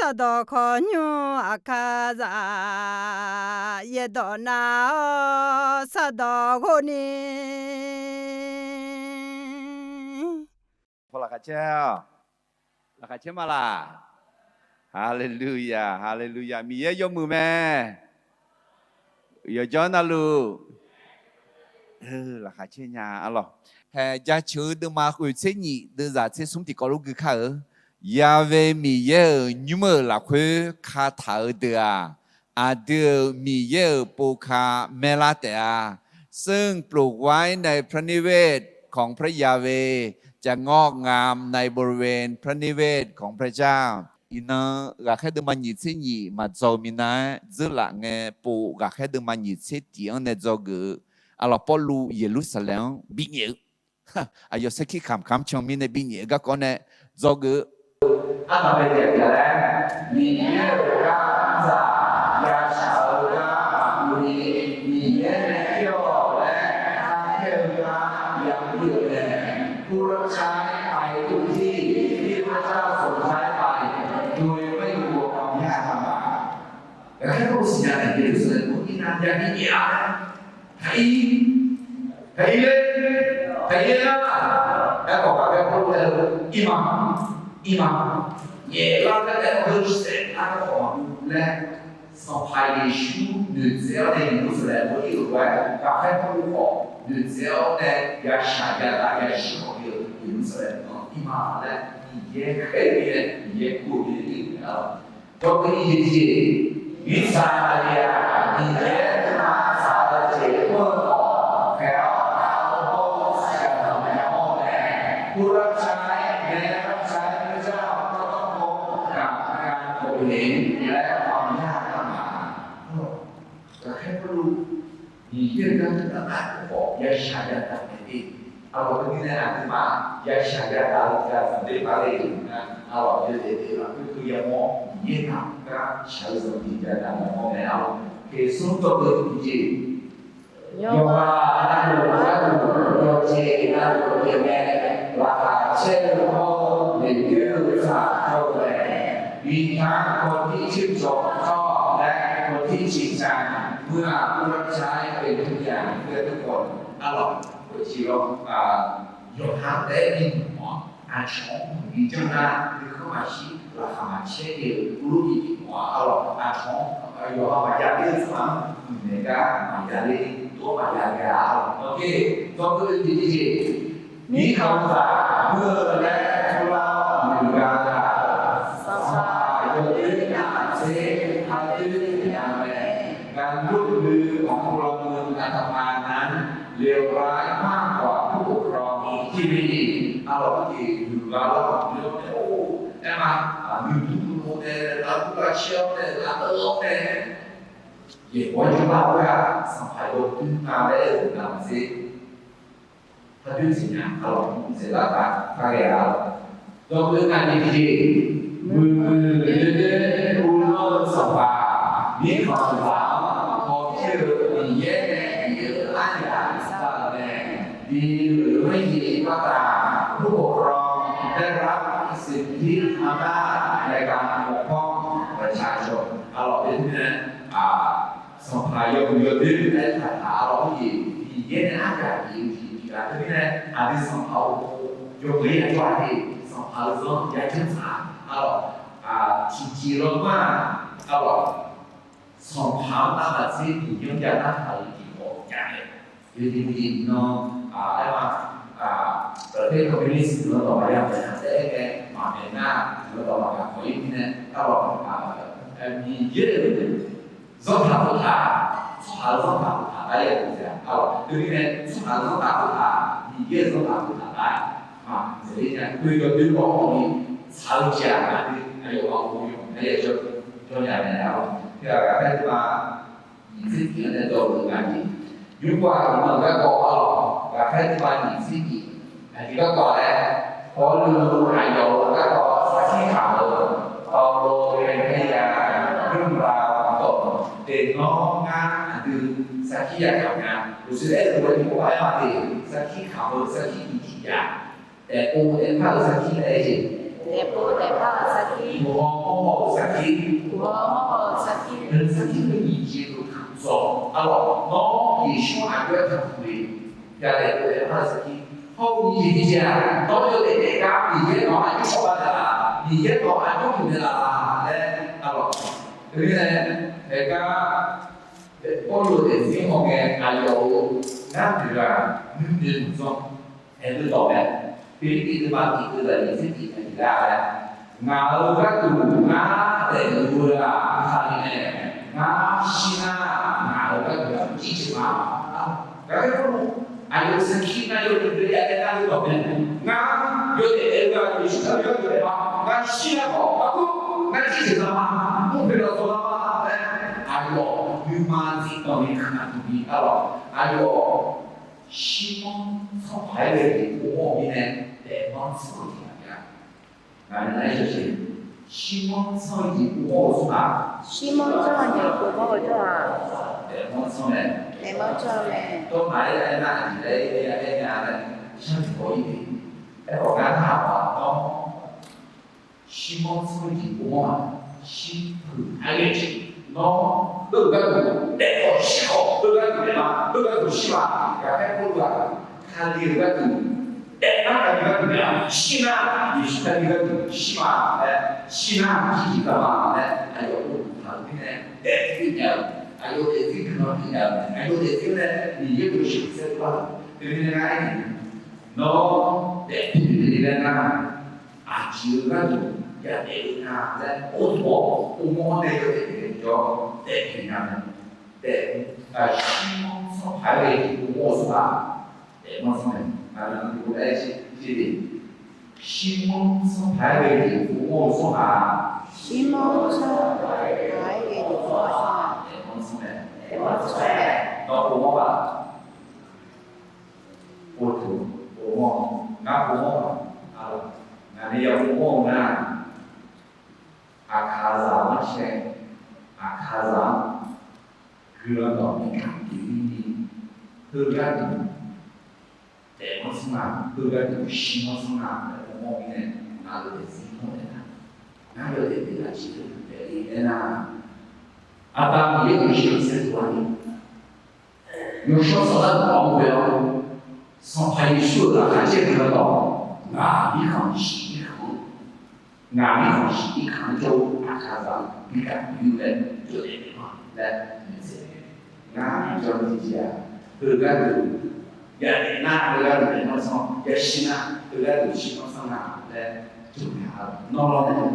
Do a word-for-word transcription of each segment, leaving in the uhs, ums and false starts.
Sardawq khawqnymr aqkar zaq, yaerdawq nav-awr sardawq ghov ni. Paw laqkhaq caer-awq. Laqkhaq caer ma laq? Haleluya, haleluya. Miqyaer yawmuiq mae. Yawqjawr navluf laqkhaq caer nya arlawq. Haeq jaceuq-eu deuvma khoeq tser nyif deuvzaq tser smr tiqkawv lof gui kar-eu. Ya've Miqyaer-euq nymr-euq lafkhoer kataq-eu deuq-aq, aqdui-euq Miqyaer-euq pov ka maerlar taef-a. ซึ่งปลูกไว้ในพระนิเวศของพระยาเวห์ จะงอกงามในบริเวณพระนิเวศของพระเจ้า Iqnan ghaqkhaer deuvma nyiq tser nyif maqdzaw-eu minav-aer dzeurlaf ngae pov ghaqkhaer deuvma nyiq tser tiq-anr nae dzawgeuf-eu, arlawq Pawrluv Yeqlursaqlaeq-anr binyaef-eu, aqyawf sarkir kamq kamq can mirnae binyaef-eu garkawv nae dzawgeuf-eu. Arnavbae taef-a laer, Miqyaer-euq gar dzaq yashaq-eu gar maqmuv ni, Miqyaer nae ir-awq laer kharkhaer-eu gar yamr-eu mae. ผู้รับใช้ไปทุกที่ที่พระเจ้าทรงใช้ไป โดยไม่กลัวความยากลำบาก Ghaqkhaer Pawrluv siqnya naeq Yeqlursaqlaeq meuq-anr irnav jav mirnae-a, taq ir, taq ir ler, taq ir ler nar, aerkhawf ghaqkhaer Pawrluv aer-eu, Irma, irma, nyaef lar laer aer-eu heu saef lar-aer khawf maqmuv laer, Sanqpaq Yeqsur noeqtsaev-awr nae Yeqlursaqlaeq meuq-anr ir-euq lof-aer ghaqkhaer Pawrluv khawf noeqtsaev-awr nae yashaq yadaq yashir khawf ir-eu Yeqlursaqlaeq meuq-anr irma laer Miqyaer khaer-eu mirnae Miqyaer kur-eu mirnae ir-euq mae-a. Jawrgeuf-ir jeq tiqjeq, mirtsaq aqyawf-aq Miqyaer nuima tsaq-eu jeq mr-eu khawf khaeq-awr nar-eu hawr-eu tsaq-eu yamawr-eu mae. ผู้รับใช้แม้รับใช้พระเจ้าก็ต้องพบกับการข่มเหงและความยากลำบาก Ghaqkhaer Pawrluv Miqyaer-euq garkawv taf-aer khawf yashaq yadaq naeq-eu, arlawq teumirnae aqduimaf yashaq yadaq-eu tiqghaq zanqler paq le-euq nar, arlawq yawdaef daef lafkhoer keuv yamawr Miqyaer-euq gar shaq-eu zanqler tiqghaq yamawr mae, arlawq. Teqsmr dawqdeuq tiqjeq, yawqghaq navluf gharduq yawqjeq navluf pyeufmae, laqkhaq caer-eu hawr-eu noeqdoer-eu tsaq jawr-eu mae. มีทั้งคนที่ชื่นชมชอบและคนที่จริงจัง เมื่อผู้รับใช้เป็นทุกอย่างเพื่อทุกคน Arlawq, khoerjeq lawr, yawqha taef-aer ni mawf-awr, aqcawq-anr muiqdui janr nar, nuikhanr maqshir, laqkhaq maqcaer-eu, urlof-ir mawf-a. Arlawq, aqcawq-anr yawqha maqya ler-eu tsawrhaq-anr muiqnaeq gar maqya ler, tov-anr maqya ghae-a. Arlawq, dawrkeuv jeq tiqjeq, mirkhanqzaq mr-eu laer turlar-awr noeq gaq-eu-aq, sanqpaq yawdoer navmaqtser pardoer taef-a mae. การลุกฮือของพลเมืองอัตภานั้นเลวร้ายมากกว่าผู้ปกครองที่ไม่ดี Arlawq, khoerjeq yawqghaq lawr maqmr-awr nae, or, aerma, noeqdur noeqmawr nae, lavdur lavcaer-awr nae, lavdeuv-awr nae, yaeqbawq-aer jawrlar-eu gar sanqpaq yawdoer nga laer aer-eu navmaqtser pardoer taef nya. Arlawq, mqtaeq lar taf kar ghae-a. Dawqdoer nga ni tiqjeq, muiqmuiq doer doer uvlanr-eu sanqpaq, mirkhanqzaq-anr hawpir-eu Miqyaer nae bif-eu aryaq sar-euq mae. Bi loeq-eu gharjeq baqdanae, ผู้ปกครองได้รับสิทธิอำนาจในการปกป้องประชาชน Arlawq, teumirnae, sanqpaq yawmuiq yawdoer aertaq taq-a lawr, khoerjeq Miqyaer nae aryaq bif-eu jeq bif-a. Teumirnae aqdui sanqpaq-euq yawmuiq-ir aqjawr-a de, sanqpaq-euq zanr yajanr tsaq-a lawr. Tiqjeq lawr mar-aq, arlawq, sanqpaq-anr navmaqtser Miqyaer-anr jav narhaq-eu jeq khawf jav nae, yawjeq jeq nan, aerma, ประเทศคอมมิวนิสต์ guiqlanq dawq maqya maeq-a taef-aer nae maqmaeq nar, guiqlanq dawq maqgaq khawf-ir mirnae, arlawq, Miqyaer-euq zanrtaq khoertaq, tsawrhaq-eu zanrtaq khoertaq lar-ir-a, arlawq. Teumirnae tsawrhaq-eu zanrtaq khoertaq, Miqyaer-euq zanrtaq khoertaq lar-ir, maqdzaeq ler nya. Khoer yawdoer lawr hawni tsaq-eu jeq-aq, aqdui aqyawf ghaq-euq yawq nar ya jawr nya naeq-a lawr. Teughaq ghaqkhaer teuba nyiq tser tiq-anr nae dawq-eu nga jeq, nymrpov-aq, iqnan-euq garkawv arlawq, ghaqkhaer teuba nyiq tser tiq, aqjeq garkawv laer, Pawrluv aqyawf-euq garkawv sarkir kamq-euq, เปาโลเป็นพยานเรื่องราวของตน Teqnawr ngar aqdui sarkir yakamq nya. Uqshoe aer-eu lof-aer tiqpov-aer ma de, sarkir kamq-eu sarkir tiqtiq jav, taef pov taef par-eu sarkir taef-aer jeq Daefpov daefpar-euq sarkir. Puqhaw mawrhaw-euq sarkir. Puqhaw mawrhaw-euq sarkir. Sarkir khoer nyiq jeq dov kamq dawq arlawq. Nawr Yeqsur-anr aqjox-aer kamq puq-iq ya daefpov daefpar-euq sarkir. Hawr-eu nyiq jeq tiqjeq-aq, nawr yawdaef daef gar Miqyaer nawq-anr aqjox cawba naeqlaf, Miqyaer nawq-anr aqjox puq naeqlaf laer arlawq. Teumirnae haegar Pawrluv-euq daefzir hawngae aqyawf-euq ngar noeq-aq nuinoeq maqdzanr. Aerluf dawq mae, Pirlirpiv deuvma tiq deuv zaqnyiq tser tiq aqyuif lar-a laer, ngaq-euq gharduq ngar daefluf-eu-aq, Kali nae ngar shir nar, ngaq-euq gharduq-aq jirceuq ma. Gaq-aer Pawrluv aqyawf-euq sarkir nar yawdaef daef-aer aernar-eu dawq mae. Ngar yawdaef daef-eu-aq, Yeqsur Kali gharduq daef ma. Ngar shir nar khawf, argawr ngar jirceuq za ma. Mr poeq lafsawq za ma laer, aqyawf nuima zifdanq ni kaqduq bi arlawq. Aqyawf shirmanr tsanr paq-aer ghae jeq povmawr-eu mirnae, daefmanr tsanr-eu jeq maqjav. Ngaq nae nar-aer shawsheq, shirmanr tsanr-eu jeq povmawr-eu tsawrhaq, shirmanr tsanr-eu jeq povmawr-eu tsawrhaq, daefmanr tsanr mae, daefmanr tsanr mae. Dawrmaf-aer aernar, aqjeq laer aer-a laer, sharnoeq baw-ir de. Aerkhawf ngar narhaq-aq, nawr shirmanr tsanr-eu jeq povmawr-aq, shir huiq-aer ghae jeq, nawr heu gharduq daef khawf shir khawf, heu gharduq daef ma, heu gharduq shir ma. Gaq-aer Pawrluv-aq, Kali-euq gharduq daef nar, Kali gharduq daef-a. Shir nar, Yeqsur Kali gharduq shir ma laer, shir nar, jirceuq za ma laer, aqyawf Pawrluv taq-euq mirnae daefpyeuf nya-eu, aqyawf daefzir guiqlanq pyeuf nya-eu, aqyawf daefzir nae Miqyaer-euq sheuqsaer lar-euq. Teumirnae ngar aer-eu, nawr daefpyeuf ni laer nar, aqjeq-eu gharduq yadaef-eu nga laer, or taq-awr, or mawr-anr nae yawdaef daef-eu jawr, daefpyeuf nya mae. Daef, shirmanr tsanr paq-aer ghae jeq povmawr-eu tsawrhaq, daefmanr tsanr mae. Aqdui aer-eu, shirmanr tsanr paq-aer ghae jeq povmawr-eu tsawrhaq, shirmanr tsanr paq-aer ghae jeq povmawr-eu tsawrhaq, daefmanr tsanr mae. Daefmanr tsanr mae. Nawr povmawr-aq, Povtoq povmawr, ngar povmawr-aq, ngaq nae ya povmawr-eu nar, Aqkaqzaq-anr cae, Aqkaqzaq-anr guiqlanq dawq bi gaq pyeuf-ir ni, heu gharduq daefmanr tsanr nga, heu gharduq shirmanr tsanr nga laer povmawr-eu mirnae, ngaq-euq daefzir mawr naeq nar, ngar yawdaef daef-eu aqjeq deuq daef-ir aernar, Aqda Miqyaer-euq sheuqsaer tov-a ni, yawshawr saflar dawq-anr ghoe-awr, Sanqpaq Yeqsur-euq laqkhaq caer-eu guiqlanq dawq, ngaq mirkhanq shif mirkhanq-anr, ngaq mirkhanq shif mirkhanq-anr jawr-eu Aqkaqzaq-anr bi gaq pyeuf-ir laer yawdaef daef ma laer noeqtsaev-eu. Ngar jawr-eu tiqjeq-aq, heu gharduq yadaef nar, heu gharduq daefmanr tsanr, yashir nar, heu gharduq shirmanr tsanr nga laer jawr-eu. Nawr lawr nae,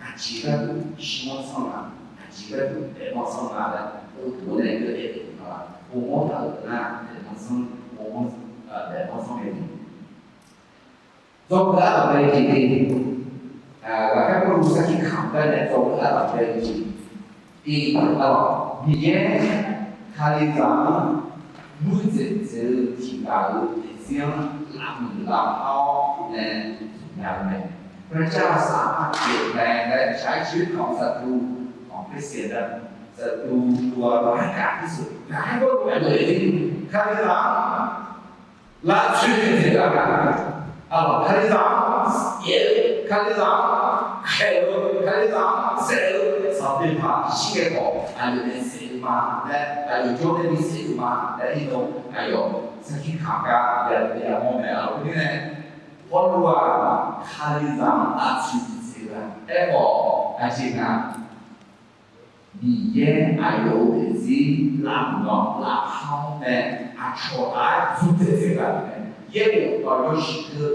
aqjeq gharduq shirmanr tsanr nga, aqjeq gharduq daefmanr tsanr nga laer, or taq-awr nae yawdaef daef ma. Povmawr taq-euq nar daefmanr tsanr, povmawr, daefmanr tsanr mae. Dzawgeuf arlaqbae jeq de, ghaqkhaer Pawrluv sarkir kamq gar nae dzawgeuf arlaqbae jeq de, arlawq, Miqyaer Kalizaq-anr muiqdzaeq dzaeq-eu tiqghaq-euq daefzir-anr lavmuiq lavpar-awr nae zmqnya-eu mae. พระเจ้าสามารถเปลี่ยนแปลงได้ ใช้ชีวิตของศัตรู ของคริสเตียนได้ ศัตรูตัวร้ายกาจที่สุด ghaqkhaer Pawrluv aer-eu, Kalizaq-anr lavtsoeq tsoeq-eu ghaq, arlawq, Kalizaq-anr saef-eu, Kalizaq-anr khaeq-eu, Kalizaq-anr saef-eu sanqbof paq shir ghae khawf, aqyawf nae saef-eu ma laer, aqyawf jawr nae bi saef-eu ma laer, iqnan aqyawf sarkir kamq gar ya mawr mae. Arlawq, khoermirnae Pawrluv-aq Kalizaq-anr lavtsoeq tsoeq-eu ghaq aerkhawf, aqjeq nga Miqyaer aqyawf-euq daefzir lavmuiq-awr lavpar-awr nae aqcawq taf-aer zmqdzaeq dzaeq ghaq mae. Yaerbof dawq yawshuif teu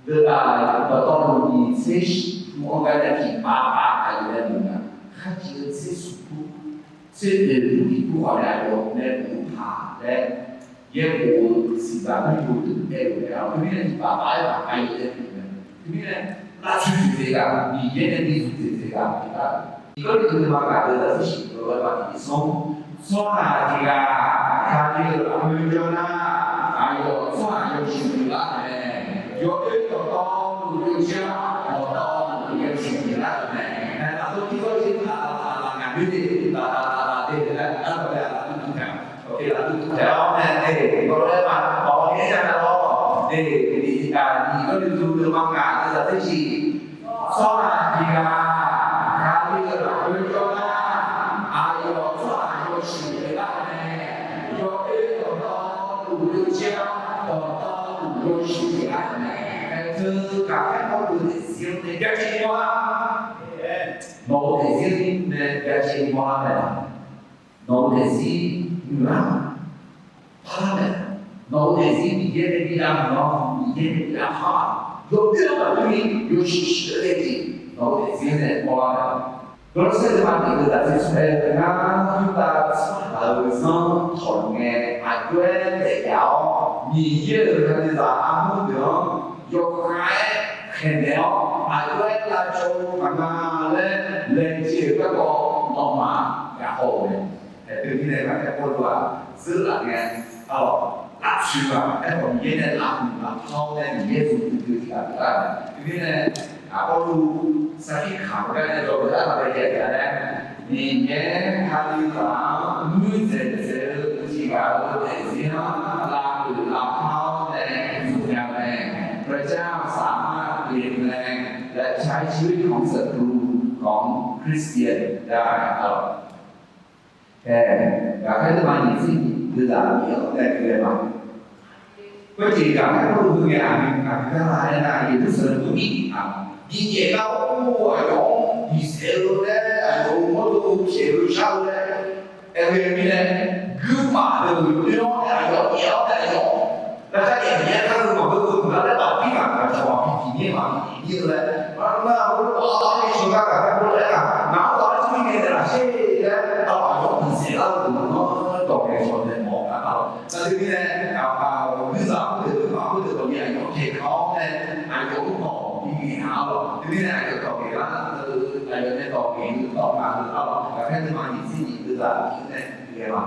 deuq-aq, dawqtawvluf nyiq tser shif pur-anr gar nae tiqpav pav aqyawf nae muiq nga. Kharjeq-eu tser smq pur, tser oeq pur tiq pur khawf nae aqyawf nae muiq paq laer, yaerbof-eu siqzaq mrjov deuq aer-eu mae. Arlawq, khoermirnae tiqpav pav-aer ghaq aqyawf nae muiq mae. Khoermirnae lavtsoeq tsoeq dzaeq ghaq, Miqyaer nae bi zmqdzaeq dzaeq ghaq pyeuflar-euq. Tiqkawv ni deuq maqgaq deuq zaqsiq shif deuq-anr ghaq tiqjeq sanr, tsawrhaq tiq ghaq Kali-euq lafkhoer jawr nar, aqyawf tsawrhaq yawshuif pyeuflar-euq mae. Yawoer dawqtawvluf yawshuif-a, dawqtawvluf yawshuif pyeuflar-euq mae. Nae lafkhoer tiqkawv jeq taf taf taf laf ngaq-anr de, taf taf taf taf de laer, arlawq, lafkhoer taf taf-awr nae, tiqkawv lof-aer ma, awq ni aer ya mae lawr, de, tiqkawv ni deuq maqgaq deuq zaqsiq shif Tsawrhaq tiq ghaq Kali-euq lafkhoer jawrlar, aqyawf tsawrhaq yawshuif pyeuflar-eu mae. Yawoer dawqtawvluf yawjir-awr, dawqtawvluf yawshuif pyeuflar-euq mae. Aerteu ghaqkhaer Pawrluv daefzir-anr nae byacaevni mawrlar. Nawq-euq daefzir nae byacaevni mawrlar mae. Nawq-euq daefzir muiqlar-aq, parlar mae. Nawq-euq daefzir Miqyaer nae bidav muiq-awr, Miqyaer nae bidav par-aq, yawbyoer-anr maqdur ni yawshuif shuif-eu ghae jeq, nawq-euq daefzir nae mawrlar mae. Gawrlawrsaer deuvma tiq deuq zaqdeuq smr-aer, ngar Yurdav tsawrhaq-euq zanr tawqluf ngae, aqjox-aer daefyaf-awr, Miqyaer-euq kalizaq armur deuq-anr yawkhav-aer khaeqnaeq-awr, aqjox-aer lavcawv-eu paq nga laer laejae-euq garkawv nawmaf gaqhaw-euq mae. Aerteu mirnae, ghaqkhaer Pawrluv-aq, zeurlaf ngae, arlawq, lavtsoeq-aq, aerkhawf Miqyaer nae lavmuiq lavpar-awr nae Miqyaer zmq duidui tiq ghaq pyeuflar-euq mae. Teumirnae, Pawrluv sarkir kaq-eu gar nae dawq pyeuflar-euq mae. Miqyaer kalizaq-anr muirdzaeq dzaeq-eu tiq ghaq-euq daefzir-anr lavmuiq lavpar-awr nae zmq nya-eu mae. พระเจ้าสามารถเปลี่ยนแปลงและใช้ชีวิตของศัตรูของคริสเตียนได้ครับ Ae, ghaqkhaer teuma nyiq tser nyiq deuq zaq nyiq-anr nae keuv-aer ma. Khoerjeq ghaqkhaer Pawrluv heu ngae aqmyanluf aqgeu gar la aernar, Yeqlursaqlaeq meuq-eu mirnae-aq, Miqyaer gar-or, aqyawf-anr bisaef-eu laer, aqyawf-euq mawrdo pyaeq-eu shar-eu laer, aer-eu mirnae, guirmaf deuq oe-awr nae aqyawf pyaeq-awr nae aqyawf Laqkhaq nae Miqyaer kar-eu maqngeur-eu meuq gar laer baqbir ghaq gaq cawq maqbi tiq mir maqbi tiq mir-eu laer, nar-aq, heulof-aer ghaq-anr nae sheuq gar ghaqkhaer Pawrluv aer-aq, ngaq-anr dawq-aer jir ni ngae naeq laf sher laer, arlawq, aqyawf-anr bisaef lar-eu deuq-anr dawq ngaeqcawq nae mawf-eu gar arlawq. Nar teumirnae, aqkaq-euq guirzaq khoerdeuq guirmaf khoerdeuq dawq ni aqyawf pyaeqkaq-awr nae, aqyawf-anr dawq bif ngaeq-a arlawq. Teumirnae aqyawf dawq ngaeq lar-eu, aqyawf nae dawq ngaeq-eu dawq ngaq-eu arlawq. Ghaqkhaer teuma nyiq tser nyiq deuq zaq nyiq-anr nae keuv-aer ma.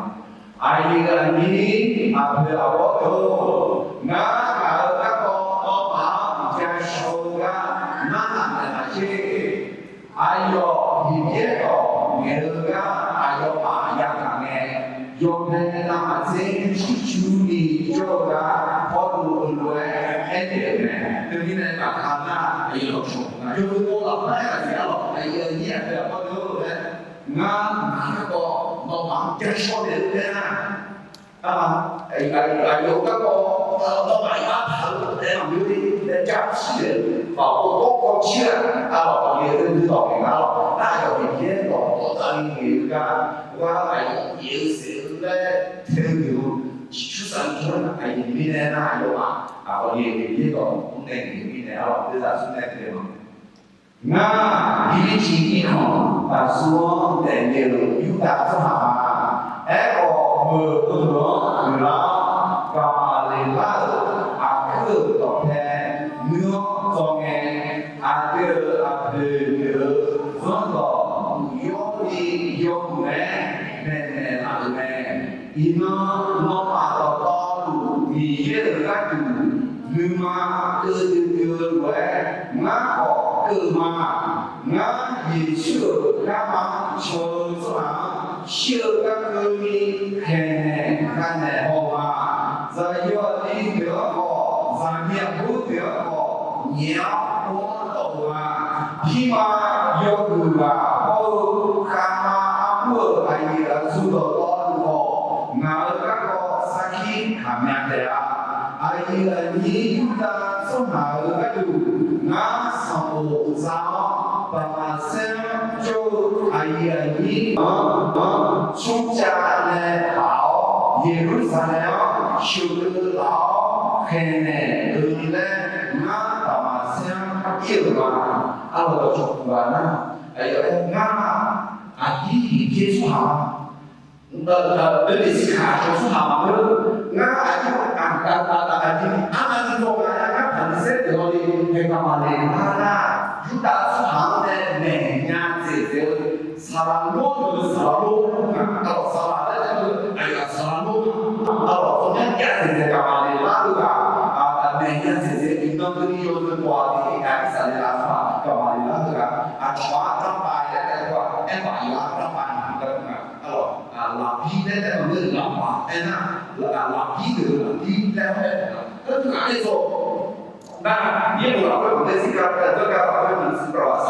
Aqyuif aqnyir aqpoeq aqbawr-or, ngar ngaq-euq garkawv nawmaf-anr ja shaw-eu gar narhaq naeqlaf sher. Aqyawf Miqyaer dawq ngaeq-eu gar aqyawfmaf yagaq ngae, yawbae navmaqtser shircurni jawr-eu gar Pawrluv heulof-aer aernaeq-euq mae. Teumirnae ghaqkhaer nar, aqyawf dawqcawq yawqdeuq-anr lafkhoer aer-aq siq arlawq, aqyuif aqnyir aqpoeq aqbawr-or laer, ngar ngaq-euq garkawv nawmaf-anr ja shaw naeq-eu gar nar, aqyawf-euq garkawv nawmaf iqbax taq-eu taef maqngeur ni, nae ja shir-aer-eu, bafov gawrkawv cir-aq, arlawq, aqyawf-euq dawq ngaeq-a arlawq, nar aqyawf Miqyaer dawq dawqdavni ngaeq-eu gar, ghar aqyawf pyeuf-eu saef-eu laer tae-eu deuq-anr ciqcur safni jawr-aer aqyawf mirnae nar aqyawfmaf aqyawf Miqyaer dawq mr nae ngaeq-eu mirnae arlawq, deuq zaq smr nae tae-eu ma. Ngar, Birlirciv irkanq taqsur-anr daefle-euq Yurdav tsawrhaq ma. Aerkhawf, meuq heudeuq-anr guiqlar-awr, Gaqmaqleqlar-euq aqkuir-euq dawqpae nuir-awr dzaw ngae, aqdui-euq aqpoeq deuq-euq zanrdawq uqyawrni yawmuiq-aer maeqnaeq laf-euq mae. Iqnan nawmaf dawqtawvluf Miqyaer-euq gharduq nuima keuvdui dui-eu lof-aer ngar khawf keuv ma. Ngar Yeqsur-euq garma caw-eu tsawrhaq-anr shir-eu gar keuvni khaeqnaeq khavnaeq haw ma. Zaqyo aqli deuq-anr khawf, zaqmiq aqbur deuq-anr khawf, nyaef-awr pov-anr tawf-eu ma. Pirma yawhuiq ghaq hawr-eu, khavma armur-euq aqyuif aqtsu dawqtawvluf khawf, ngaq-euq garkawv sarkir haqmya taef-a. Aqyuif aqnyir Yurdav tsawrhaq-euq gharduq ngar sanqbof za-awr, Daqmaqsaer-anr jawr-eu aqyuif aqnyir-anr smrcav nae paf-awr, Yeqlursaqlaeq-anr sheuqkeuv laf-awr khaeqnaeq-eu laer, ngar Daqmaqsaer-anr ir-euq ma. Arlawq, dawqcawq puq ghaq nar, aqyawf-aer ngar aqdir Miqyaer tsawrhaq ma. Aqdui siqkaq cawq tsawrhaq maqngeur. Ngar aqdir aqdir arnavni dawq nga-aer ngar Paqliqsaer deuq-awr ni, haeq Gaqmaqleqlar nar, Yurdav tsawrhaq-anr nae maeqnya dzaeqdzaeq-eu, saqlaq lor-eu saqlaq lor nga, arlawq, saqlaq laer aer-eu aqyawf-aq saqlaq lor nga, arlawq, tsawrmyanr jav dzaeqdzaeq Gaqmaqleqlar heughaq, maeqnya dzaeqdzaeq iqnan keuvni yawzeu pawf-a ni, aqyawf-aq Irsaqleqlav tsawrhaq Gaqmaqleqlar heughaq, aqcawq-anr darpav laer aer-eu-aq, aermaf aqyawf-anr darpav ni heugar nga, arlawq, lafbir laer aer-eu maqngeur, lafbir aernar, lafbir deuq-eu lafbir laer aer-eu nga, aer-eu nga aer-eu tsawq. Nar, Miqyaer-euq lafkhoer maqngeur, zirgar lafkhoer maqngeur, zirgar lafkhoer maqngeur, zirgar lafkhoer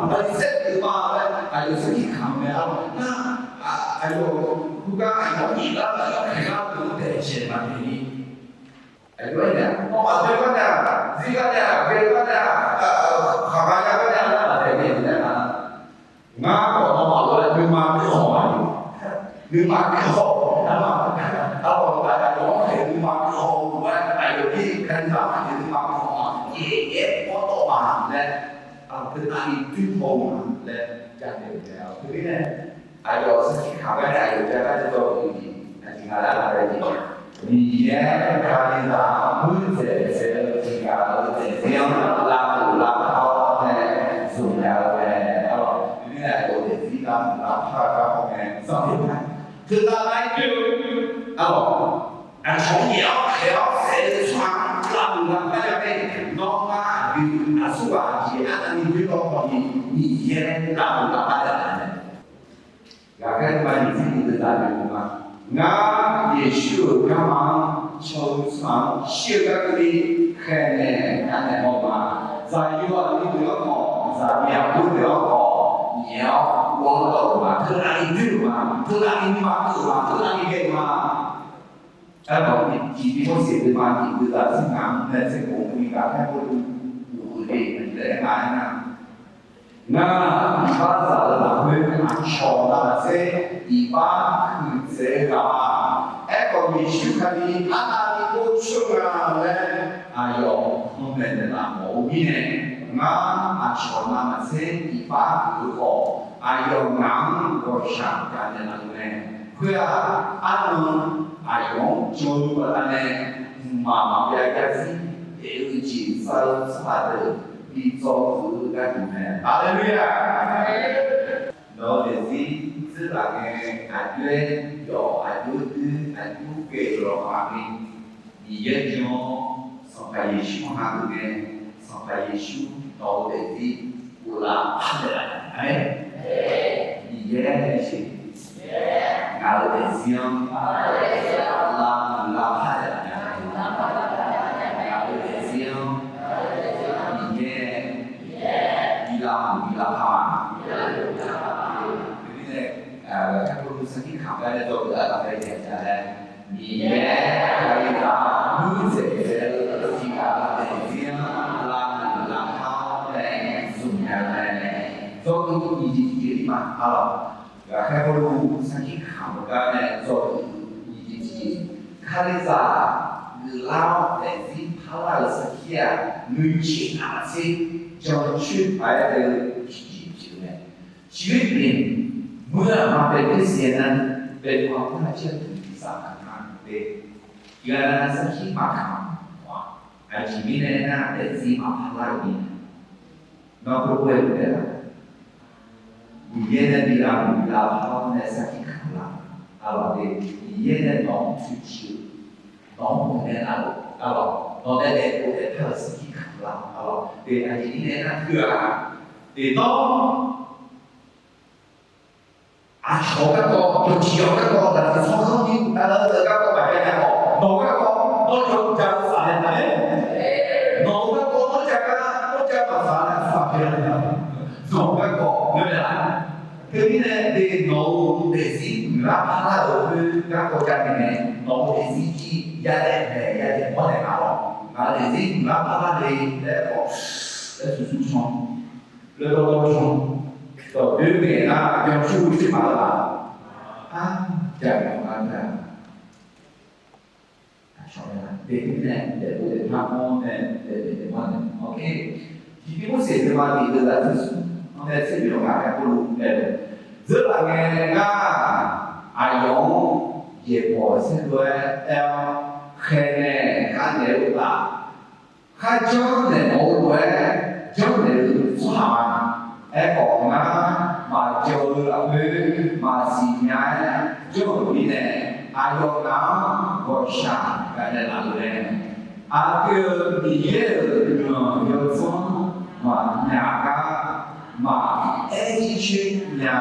Paqliqsaer pyeuf ma laer aqyawf sarkir kamq-eu mae. Arlawq nar, aqyawf heugar aqyawf-anr iqlar-eu aqyawf-anr khaeqlar-eu deuq-anr daeqjaeq maqdaeq ni. Aqyawf aer nar, nawmaf doe gar nar, zir gar nar, ghae-eu gar nar, khaqgaq ya gar nar laer maqdaeq ni laer nar, ngar khawf nawmaf lof-aer nuima keuv haw ma ni. Nuima keuv haw, arlawq aqyawf-anr khaeq nuima keuv haw-eu lof-aer aqyawf-ir Kalizaq-anr khaeq nuima keuv haw ma, yaeq yaer-aer mawr tawv ma laer, arlawq teunav-ir doer haw-eu ma laer jadaeq-eu mae. Teumirnae aqyawf sarkir kamq gar nae aqyawf ja gar jadawq-eu jeq, aqjeq nga laer aqgeu jeq, Miqyaer Kalizaq-anr muiqdzaeq dzaeq-eu tiqghaq-euq daefzir-anr lavmeuq lavpar-awr nae zmqnya-eu mae. Arlawq teumirnae aqyawf-euq daefzir lavmeuq lavpar-eu garkawv mae. Zanqler mae. Teunav nar-ir doer-eu, arlawq, aqcawq-anr yaeq-awr khaeq-awr saef-eu tsawrhaq-anr lavmeuq lavpar ya mae. Nawmaf aqdui aqsurghaq aqjeq arnavni doer-awr khawfni Miqyaer lavmeuq lavpar ya mae. Ghaqkhaer nuima nyiq tser nyiq deuq zaq noeqtmq ma. Ngar Yeqsur-euq garma-anr caw-eu tsawrhaq-anr shir-eu gar keuvni khaeqnaeq kanaeq haw-eu ma. Zaqyo aqli deuq-anr khawf, zaqmiq aqbur deuq-anr khawf, nyaef-awr ghawr dawv-euq ma. Teunav-ir doer-euq ma. Teunav-ir nuima keuv-euq ma. Teunav-ir ghae-euq ma. Aerkhawf, tiq Tiqmorseq deuq ma tiq deuq zaq tser ngaq-anr nae tser khof-anr ni Ghaqkhaer Pawrluv uqhuiq le-euq laer nga aernar, ngar iqbax zaq-eu lafkhoer aqcawq navmaqtser iqbax huiqdzaeq-eu ghaq ma. Aerkhawf, Yeqsur Kali arnavni ghovshoer nga laer aqyawf panmaeq naeqlaf mawf-eu mirnae, ngar aqcawq navmaqtser iqbax huiq-eu khawf, aqyawf ngaq-anr ghawqshaq gaqnaeq laf-eu mae. Khoer-aq, arnan aqyawf-anr jan-eu baqdanae, mqmaq maqbyav yarzir daef-eu jeq za-eu tsawrhaq deuq bi dzaw-eu gharduq mae. Haleluya! Nawq-eu daefzir dzeurlaf ngae, aqjox-aer yawf, aqjox-aer dui, aqjox-aer ghae-euq lawqha ni, Miqyaer jan-awr Sanqpaq Yeqsur-anr hageuf ngae, Sanqpaq Yeqsur nawq-eu daefzir uvlav pardaef laf-a. Aqmeq. Miqyaer nae siq, ngaq-euq daefzir-anr lavmeuq lavpar taef laf nya. Ngaq-euq daefzir-anr Miqyaer bi lavmeuq bi lavpar ma. Teumirnae, Ghaqkhaer Pawrluv sarkir kamq gar nae dawr-eu aqgeu-aq laer, Miqyaer Kalizaq muiqdzaeq dzaeq-eu tiqghaq-euq daefzir-anr lavmeuq lavpar-awr nae zmqnya-eu mae. Dawr-eu nyiq jeq tiqjeq-ir ma. Arlawq, Ghaqkhaer Pawrluv sarkir kamq-eu gar nae dawr-eu nyiq jeq tiqjeq, Kalizaq geuflar-awr daefzir parlar-euq sarkir-aq, nuijeq navmaqtser jancoer paq-aer ghae-eu tiqjeq pyeuf-eu mae. ชีวิตเปลี่ยน เมื่อมาเป็นคริสเตียนนั้น เป็นความน่าเชื่อถือที่สำคัญมากเลย Tiqghaq nav sarkir maqkamq-aq, aqjeq mirnae aernar, daefzir maqpar lar-eu mirnae. Nawr khoerghoer-eu taef-a, Miqyaer nae bi lavmeuq bi lavpar-awr nae sarkir kamq lar-eu, arlawq de, Miqyaer nae nawq-anr toeqciv-eu, nawq-anr maqnaeq lar-eu, arlawq, nawq nae daefpov daefpar-euq sarkir kamq lar-eu, arlawq de, aqjeq mirnae aernar teu-aq, deqtawv aqcawq garkawv, yawqjeq yawq garkawv, daqtiq tsawrganr ni uvtav lar-eu garkawv maqjav nya khawf, nawq-eu garkawv nawr yawqjeq ja-eu saflar mae. Nawq-eu garkawv nawr ja gar, nawr ja maqsaq nar saflar mae. Nawq-eu garkawv ngeur mae laf. Teumirnae de, nawq-euq daefzir muiqlar parlar-euq khoer garkawv ja naeq mae. Nawq-euq daefzir jir yadaef mae, yadaef mawr naeq nga lawr. Ngaq-euq daefzir muiqlar parlar le laer khawf, laer smq smr can, laer dawr dawr can, dawq doer ngaeq nar byancoer-eu tser maqlar laf. Ar, jaqmyawf nga teu-aq. Aqcawq nae daefzir nae daefpov daefpar mawr nae daefdaef daefmawr nae, tiqpir Morseq deuq ma tiq deuq zaq tser smr-anr nae tser bif-awr ngaq-aer Pawrluv aer-eu, dzeurlaf ngae ngar aqyawf-anr yaeqbawq saerdov-aer aer-awr, khaeqnaeq kharnaeq-eu uqtaf, kharjanr naeq mawf-eu lof-aer janrnaeq-eu tsawrhaq ma. Aerkhawf ngar maqjan-eu lafkhoer maqsiq nya-aer janr-euq mirnae, aqyawf ngaq-anr ghawqshaq gaqnaeq laf-euq mae. Aqdui-euq Miqyaer-euq guiqlanq yawdzanr maqnyaf gar maqaer jircoer nya.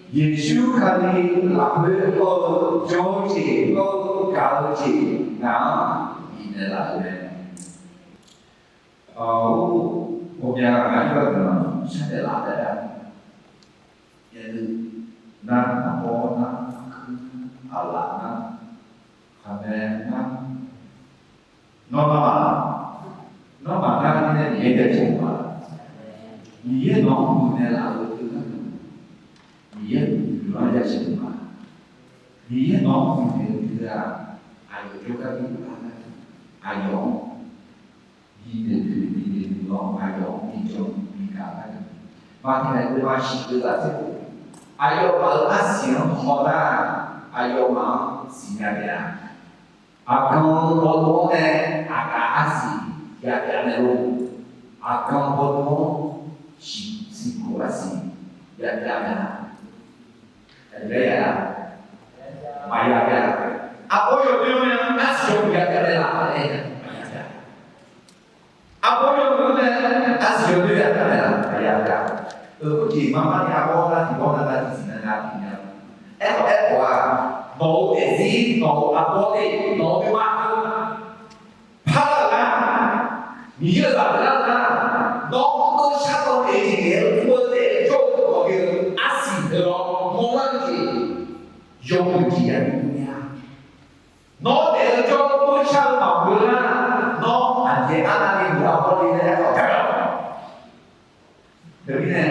Yeqsur Kali lafkhoer hawr-eu jawr-eu jeq hawr-eu gaq-eu jeq ngaq-anr bifnaeq laf-euq mae. Ghawqmya ngaq-anr yawguiqlanq shardaef laf taef-a. Yaeqnui nar, naqbawr nar, aqlaf nar, khaqmae nar, nawr nar-aq, nawr maqnar mirnae Miqyaer jaceuq ma. Miqyaer nawq-anr muiqnaeq laf-eu teu gharduq, Miqyaer muiqlanr jaceuq ma. Miqyaer nawq-anr muiqnaeq-eu teu-aq, aqyawf jawrgar bi lar gharduq, aqyawf-anr binoeq doeq binoeq muiq-awr, aqyawf-anr bijawr bigaq gharduq, maqtaeq naeq deuvma shiq deuvzaq tser-oq, aqyawfmaf-euq arsiq-anr hawnar, aqyawfmaf-anr siqnya taef-a. Aqgan hawdov-anr nae aqgaf arsiq yapyav mae lor. Aqgan hawdov-anr siqsiq khof arsiq yapyav mae-a. Aqjeq laer ya-a? Maqya byav. Arbawr yawdoer-anr nae arsiq yawhuiq yapyav mae laf laer ya-a? Arbawr yawdoer-anr nae arsiq yawdoer yapyav mae laf, maqya byav. Euq, khoerjeq mar mar ni arbawr nar tiqbawr nar nar tiqsiq nar nar pyeufnya. Aerkhawf aerkhawf-aq, nawq-euq daefzir, nawq-euq arbawr te, nawq-euq nuima-anr parlar-euq nar, Miqyaer-euq zaq pyeuflar-eu nar, nawr mr-eu shardawq naeq-eu jeq naeq-aer mr-eu taef-aer jawr-eu dawq ghae-eu arsiq deuq-awr mawrlar-eu jeq, yawmuiq jeq ya bi mr nya. Nawr daef-eu jawr-eu mr-eu shar-eu maqghoe nar, nawr aqjeq arnavni muiq-eu arbawr le laer aerkhawf gar-awq. Teumirnae,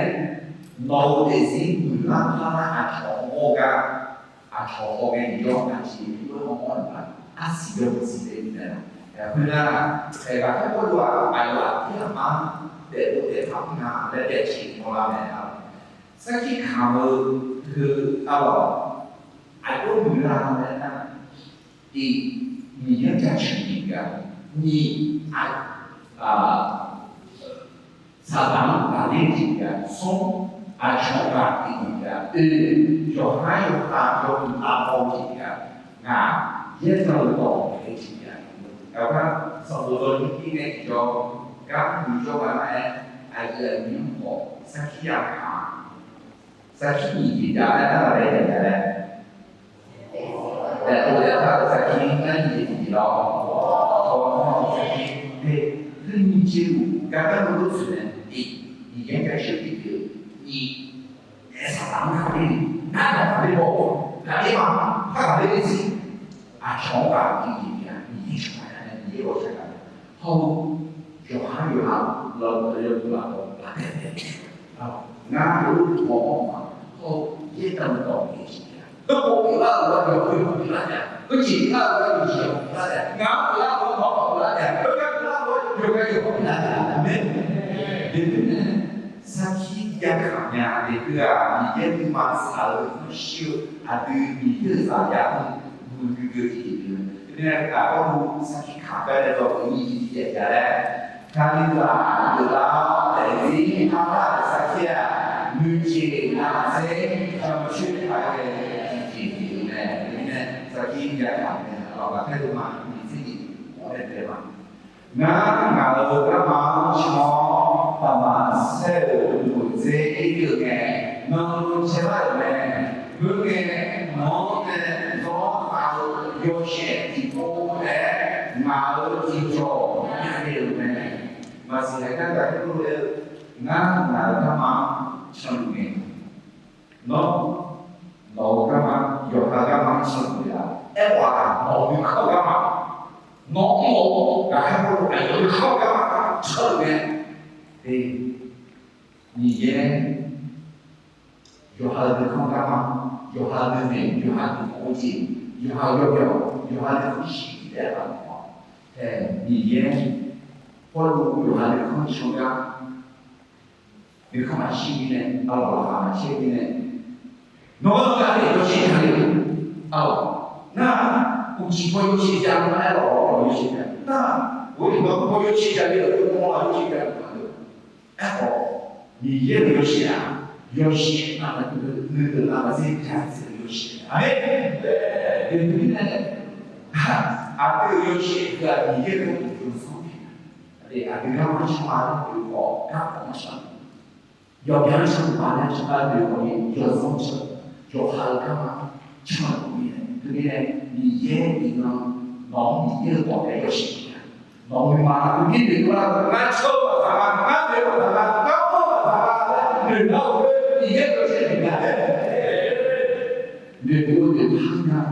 nawq-euq daefzir muiqlar parlar aqcawq-anr mawr-eu gar, aqcawq haw ghae-eu jawr aqjeq mr-eu hawmawr-eu nar, arsiq yawmuiq siq le-eu mae. Khoernar, ghaqkhaer Pawrluv-aq, aqyawf aqdir aqmar daefluf daefpar nga laer daefceq mawrlar mae-a. Sarkir kamq-eu heu arlawq, aqjox muiqlar laer nar, tiq, Miqyaer-anr jaceuq-eu jeq gaq, nyiq, aq, Saqdaq-anr ghaqler-eu jeq gaq, smr, aqcawq ghaq tiq jeq gaq, oe, yawqhar yawqha yawmuiq lavbaw-eu jeq gaq, ngaq, yaerdan-eu dawq ngaeq-eu jeq gaq, aqgar sanqbof dawq nymr ir ngae tiqjawr, gar muiq jawr ghaq nar-aer, aqyuif aqnyir-anr khawf sarkir ya kamq-a. Sarkir nyiq jeq jav laer nar-aq laer jav laer, daefkhof daefkar-euq sarkir nar nyiq jeq tiqjeq lawr, tawq-anr-eu sarkir, te, heu nyiq jeq-aq gar garlof lof tsoeq nae, tiq, Miqyaer-anr jaceuq-eu jeq pyeuf, nyiq, aer Saqdaq-anr ghaqler-eu, nar nawq ghaqler baw-awr ghaqler ma, par ghaqler-eu zir, aqcawq-anr ghaq tiq jeq pyeuf-a, Miqyaer cawba-a nae Miqyaer ghawqshaq ghaq-a. Hawr-eu yawqhar yawqha lawr-eu yawmuiq lavbaw lavtaeq taeq, ngar heulof-aer baw-awr ma, hawr-eu yaerdan-eu dawq ngaeq-eu jeq pyeuf-a. Heukhof pyeuflar-euq lof-aer yawqha yawqha pyeuflar taef-a. Heujeq pyeuflar-euq lof-aer yawqjeq yawqha pyeuflar taef-a. Ngaq-anr pyeuflar-euq lof-aer nawq-anr pyeuflar taef-a. Heugar pyeuflar-euq lof-aer yawqgar yawqha pyeuflar taef-a. Aqmeq. Aqmeq. Aqmeq. Aqmeq. Sarkir ya kamq nya-a. Aqdui-aq, Miqyaer nuima tsaq-eu nuikhanr shir-eu, aqdui Miqyaer-euq zaq ya-anr muiqdui dui-eu jeq pyeuf-eu. Teumirnae aqkawr-eu sarkir kamq gar nae dawq-eu nyiq jeq tiqjeq jav laer, Kalizaq geuflar-awr daefzir parlar-euq sarkir-aq, muiqjeq naqtser jancoer paq-aer ghae tiqjeq pyeuf-eu mae. Teumirnae sarkir ya kamq nya-a. Aqlawq ghaqkhaer deuq ma, nyiq tser nyiq mawf-aer daef ma. Ngar ngaq-euq garma-anr can-awr, daqmaqsaer-euq uqdzer ir-eu ngae, nan caelar-euq mae. Khoerngae, nawq-anr nae zawr khav-eu yawshaef tiqpov taef-aer ngaq-euq tiqjawq myav le-euq mae. Maqsiq haeq gar gaq-aer lof-aer-eu, ngar ngaq-euq garma-anr canluf ngae, nawr nawq-euq garma, yawqha garma-anr canluf-a. Aerkhawf-aq, nawq-euq nuikhanr-eu garma, nawq-anr mawf-eu ghaqkhaer Pawrluv aqyawf nuikhanr-eu garma canluf ngae, e, Miqyaer yawqha-euq nuikhanr garma, yawqha nuinoeq, yawqha nuikhanr jeq, yawqha yawbyawq, yawqha nuikhanr shir bif taef-a. Ae, Miqyaer Pawrluv yawqha nuikhanr can gar nuikhanr maqshir mirnae, arlawq laqkhaq maqcaer mirnae, nawq-anr nawq gaq-anr yawshaef jav le-eu, arlawq, nar, uqcif paw yawshaef jav-eu nar, arlawq, yawshaef jav nar, ghoe-iq nawq-anr paw yawshaef jav le-euq, yawmawr-aq yawshaef jav-eu ma-eu. Aerkhawf, Miqyaer-euq yawshaef-aq, yawshaef aqdui nuinoeq aqdui-anr ja-eu yawshaef. Aqmeq. Aqjeq mirnae, Aqdui-euq yawshaef heu-aq Miqyaer-euq gharduq yawzanr pyeuf-a. Aqdui garma canma-anr oe-awr garkawv-anr shar-eu, yawqbyan-anr shar-eu, baqlaer shar-eu, aqdui-euq khawf ni yawzanr shar-eu, yawqha-euq garma canma-eu mirnae, teumirnae Miqyaer iqnan nawq-anr Miqyaer-euq bawq taef yawshaef pyeuf-a. Nawq-euq nuima-anr nuidur lar-eu, ngar cawr-eu baqdanae, ngar noeq-eu baqdanae, ngar mr-eu baqdanae laer noeq lar-eu khoer Miqyaer-euq yawshaef pyeuf-a. Noeqdov-eu noeqpar nar,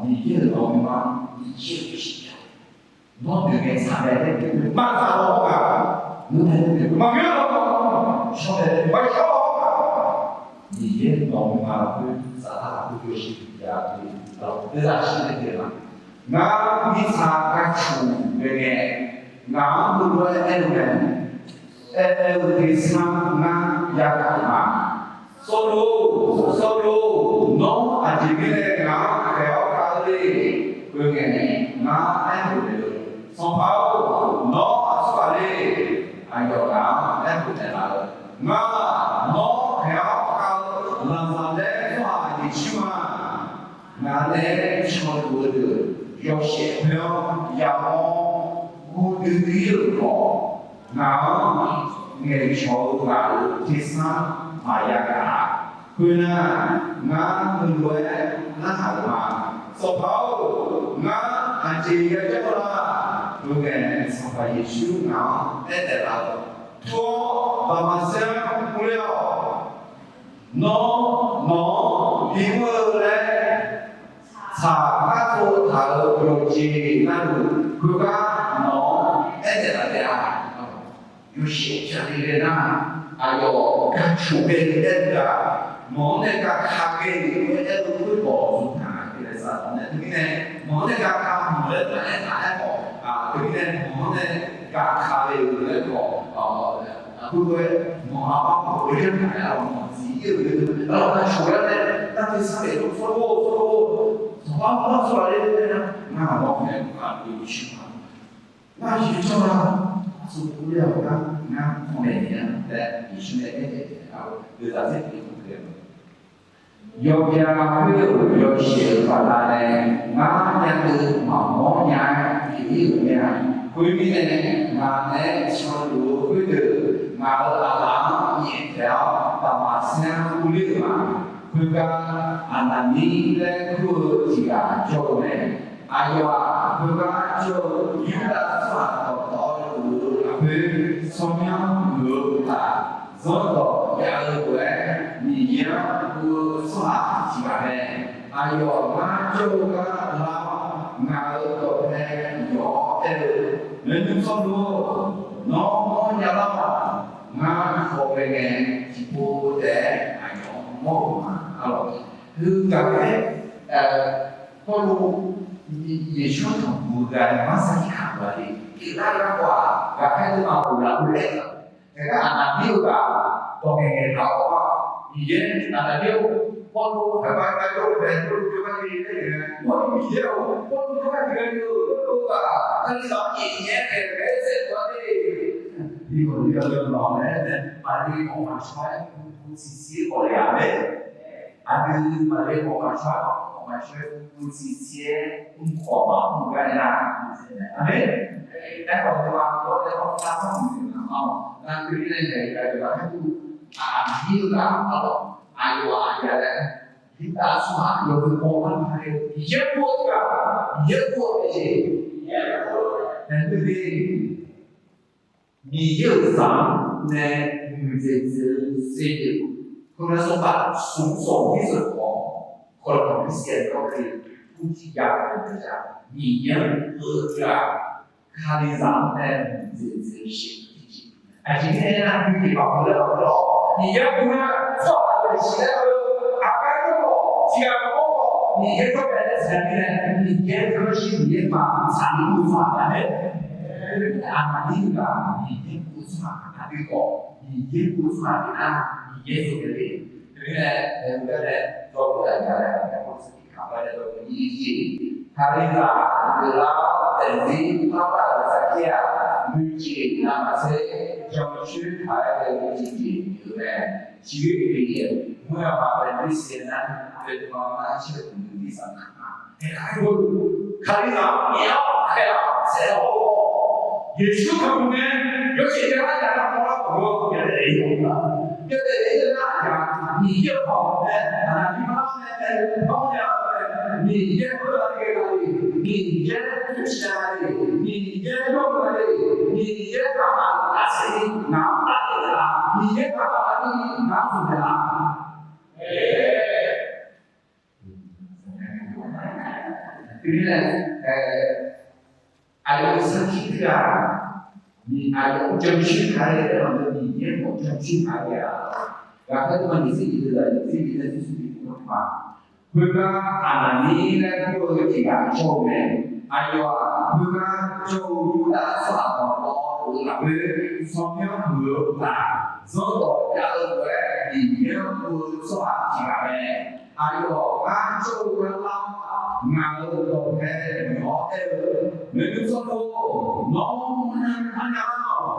Miqyaer-euq nawq-euq nuima, Miqyaer-euq yawshaef pyeuf-a. Nawr noeq ngae tsaq mae laer noeq-eu maqtsaq law-awr gaq, noeq mae laer noeq maqnoeq law-awr, shawr mae laer maqshawr law-awr gaq, Miqyaer nawq-euq nuima lafkhoer saflar lafkhoer yawshaef pyeuf-a. Aqdui-aq, teuzaq shir nae taef-a. Ngar mirtsaq gharduq ghae ngae, ngaq-anr heulof-aer aer-eu mae, aer-eu tersar ngar yagaq ma. Sawrluq, Sawrluq, nawr aqjeq mirnae ngaq-anr khaeq-awr khav-eu le? Khoerngae, ngar aerkhof naeq-eu, Sanqpaq-or, nawr aqsur ghaq le? Aqyawf ngaq-anr aerkhof naeqlaf-eu, Ngar nawr khaeq-awr khav-eu Laqzaqlaer tsawrhaq Yeqsur ma. Ngaq nae canluf-eu deuq yawshaef khoer-anr yamawr guvdui dui-ir-euq khawf, ngaq-anr ngaeqcawq-eu ghaq-euq tersar maqya gaq-a. Khoernar, ngar heulof-aer narhaq-euq ma. Sanqpaq-or, ngar aqjeq yajanr-eu la? Khoerngae, Sanqpaq Yeqsur ngaq-anr aernaeq laf-eu, Tur-awr, Daqmaqsaer-anr urler-awq. Nawr nawq-anr bimr-eu laer tsaq khartov taq-euq yawqjeq navluf, khoergar nawq-anr aernaeq laf taef-a. Yawshaef pyaq le-eu nar, aqyawf gaq coq ghae-eu aer-eu gaq, nawq-anr nae gaq ka ghae-eu aer-eu khoerdawq-eu taq-a, Kalizaq nawq-anr nae teumirnae nawq-anr nae gaq ka mawq laer taq aer taq aer khawf, teumirnae nawq-anr nae gaq ka ghae-eu laer khawf, aqgeu lof-aer nawq-anr aqbar mawq-eu yanr taq aer-awr nawq-anr zif-ir-euq le, aqgeu coq-aer nae nar tersar-euq Sawrluq, Sawrluq, Sanqpaq-anr lar tsawrhaq le laer nar, ngar nawq-anr nae gaq ka ghae-eu Yeqsur ma. Ngar aqjeq janr-a, aqsur kurler-awq gar ngar panmaeq nya laer Yeqsur nae aernaeq-a. Deuqzaq tser tiq-anr ghae-eu Yawbya khoer-euq yawshaef-euq baqdanae ngar yadeuq maqmawr nya-aer pyeuf-ir-euq mae-a. Khoermirnae, ngaq nae canluf-eu khoerdeuq ngaq-euq aqlaf-anr nyaeftaeq-awr Daqmaqsaer-anr urler-euq ma. Khoergar, Aqnaqmir laer kur-eu tiq ghaq jawr-eu mae. Aqyawf-aq, khoergar jawr-eu Yurdav tsawrhaq dawqtawvluf-eu lafkhoer tsawrmyanr muiq-eu uqtaf, zanrdawq jav-eu lof-aer Miqyaer-anr guv-eu tsawrhaq tiq ghaq mae. Aqyawf ngar jawr-eu gar lar-awr, ngaq-euq dawqpae yawf-awr aer-eu, Maeqnan Sawrluq-or, nawr mawrnya lar-awq. Ngar khawf ghae ngae, tiqpov taef-aer aqyawf-anr mawr-euq ma. Arlawq, heu ghaqkhaer, Pawrluv Yeqsur-anr tanqpuq-eu gaq-aer marsar irkaq-euq-a le. Pyeuflar-eu garkawv-aq, ghaqkhaer teumaf khof lafkhoer aer-eu, Teugar Aqnaqmir-eu ghaq dawq ngaeqngaeq taq-awr-aq, Miqyaer Aqnaqmir-or, Pawrluv haqbav gar jawr-eu bae Pawrluv jawrgar le laer ngae, Pawrluv Miqyaer-or, Pawrluv jawrgar tiqghaq le-eu Pawrluv-eu ghaq Kalizaq-anr nyaef nyaef-aer naeq-aer saerluf-a le. Iqnan nawq-anr nae maqle mawf maqshawr-aer gu siqsiq-aer khawf le-a mae. Aqdui maqle mawf maqshawr-aer mawf maqshawr-aer gu siqsiq-aer mr khawf maqmr gar-aer nar, aqmeq. Aerkhawf, nuima dawr nae dawr nar, navmaqtser nar, aqdui-anr nae naeq-eu gaq-eu gaq-aer dur, aqmir-eu ghaq arlawq, aqyawf-aq aqyawf laer, Yurdav tsawrhaq yawbui kawv-anr paq-aer, Miqyaer guv-eu ghaq, Miqyaer guv-eu jeq, nae dur de. Miqyaer-euq zaq-anr nae muiqdzaeq dzaeq-eu saevdzeuf, heu nae sawrkhav smq sawq-eu tirsawq khawf, kawq-eu kawq-eu tirsawq khawf, purjir ya-eu jeq, Miqyaer-anr guv-eu ghaq, Kalizaq-anr nae muiqdzaeq dzaeq-eu shaevdzeuf tiqjeq. Aqjeq mirnae aernar, nuijeq baqmaf laer baqmaf lawr, Miqyaer guv nar tsawrhaq deuq siqlar-eu, aqgar jawr khawf, tiqghaq maqmawr khawf, Miqyaer jawrgar laer siqlar mirnae, Miqyaer jawrshir Miqyaer maqtsaq ni guv-eu tsawrhaq taef-a mae. Aqnaqmir-eu ghaq Miqyaer guv-eu tsawrhaq, aqdui khawf Miqyaer guv-eu tsawrhaq taef-a, Miqyaer jawrgar le. Teumirnae, aer-eu gar nae dawr-eu aqyawf laer, aqyawf-anr saqkir kaq-awr nae dawr-eu ir-ir jeq, Kalizaq geuflar-awr daefzir parlar-euq saqkir-aq, muiqjeq navmaqtser jancoer paq-aer ghae-eu tiqjeq pyeuf-eu mae. Tiqghaq-iq, mr-eu aqma bae nuisiq nar, bae nuima nar, caer-eu uqduq tirsaq naq-a. Aerkhaq-aer gharduq Kalizaq-anr bif-awr khaeq-awr saef-awr, Yeqsur tanqpuq ngae yawshaef jav-aer jav-aer mawrlar-awq, yawdaef daef-ir-awq nga. Yawdaef daef-ir-eu nar-aq, Miqyaer-euq khawf nae aqnaqbir parlar nae taef-eu parmawr nya-eu mae. Miqyaer khoerghaq ghae-eu le, Miqyaer tavciv nya le, Miqyaer yawmuiq le, Miqyaer taqmaf-euq arsaeq ni ngaq-anr tavtaeq taef-a. Miqyaer taqmaf-eu arsaeq ni ngaq-anr tavtaeq taef-a. Teumirnae, aqyawf-euq sarkir teughaq, aqyawf-anr jancoer taq-aer aer-eu Miqyaer-anr jancoer taq-aer-a. Ghaqkhaer teumaf nyiq tser nyiq deuq-aq, nyiq tser nyiq deuq-aq, nyiq tser nyiq deuq-aq, khoergar Aqnaqnir laer kur-eu tiq ghaq jawr-eu mae. Aqyawf-aq, khoergar jawr-eu Yurdav tsawrhaq dawqtawvluf-eu lafkhoer, tsawrmyanr muiq-eu uqtaf, zanrdawq jav-eu lof-aer Miqyaer-anr kur-eu tsawrhaq tiq ghaq mae. Aqyawf gar jawr-eu gar lar-awr, ngaq-euq dawqpae muiq-awr aer-eu, Maeqhu tsawrkhof, nawr mawrnya mawrnya-awq.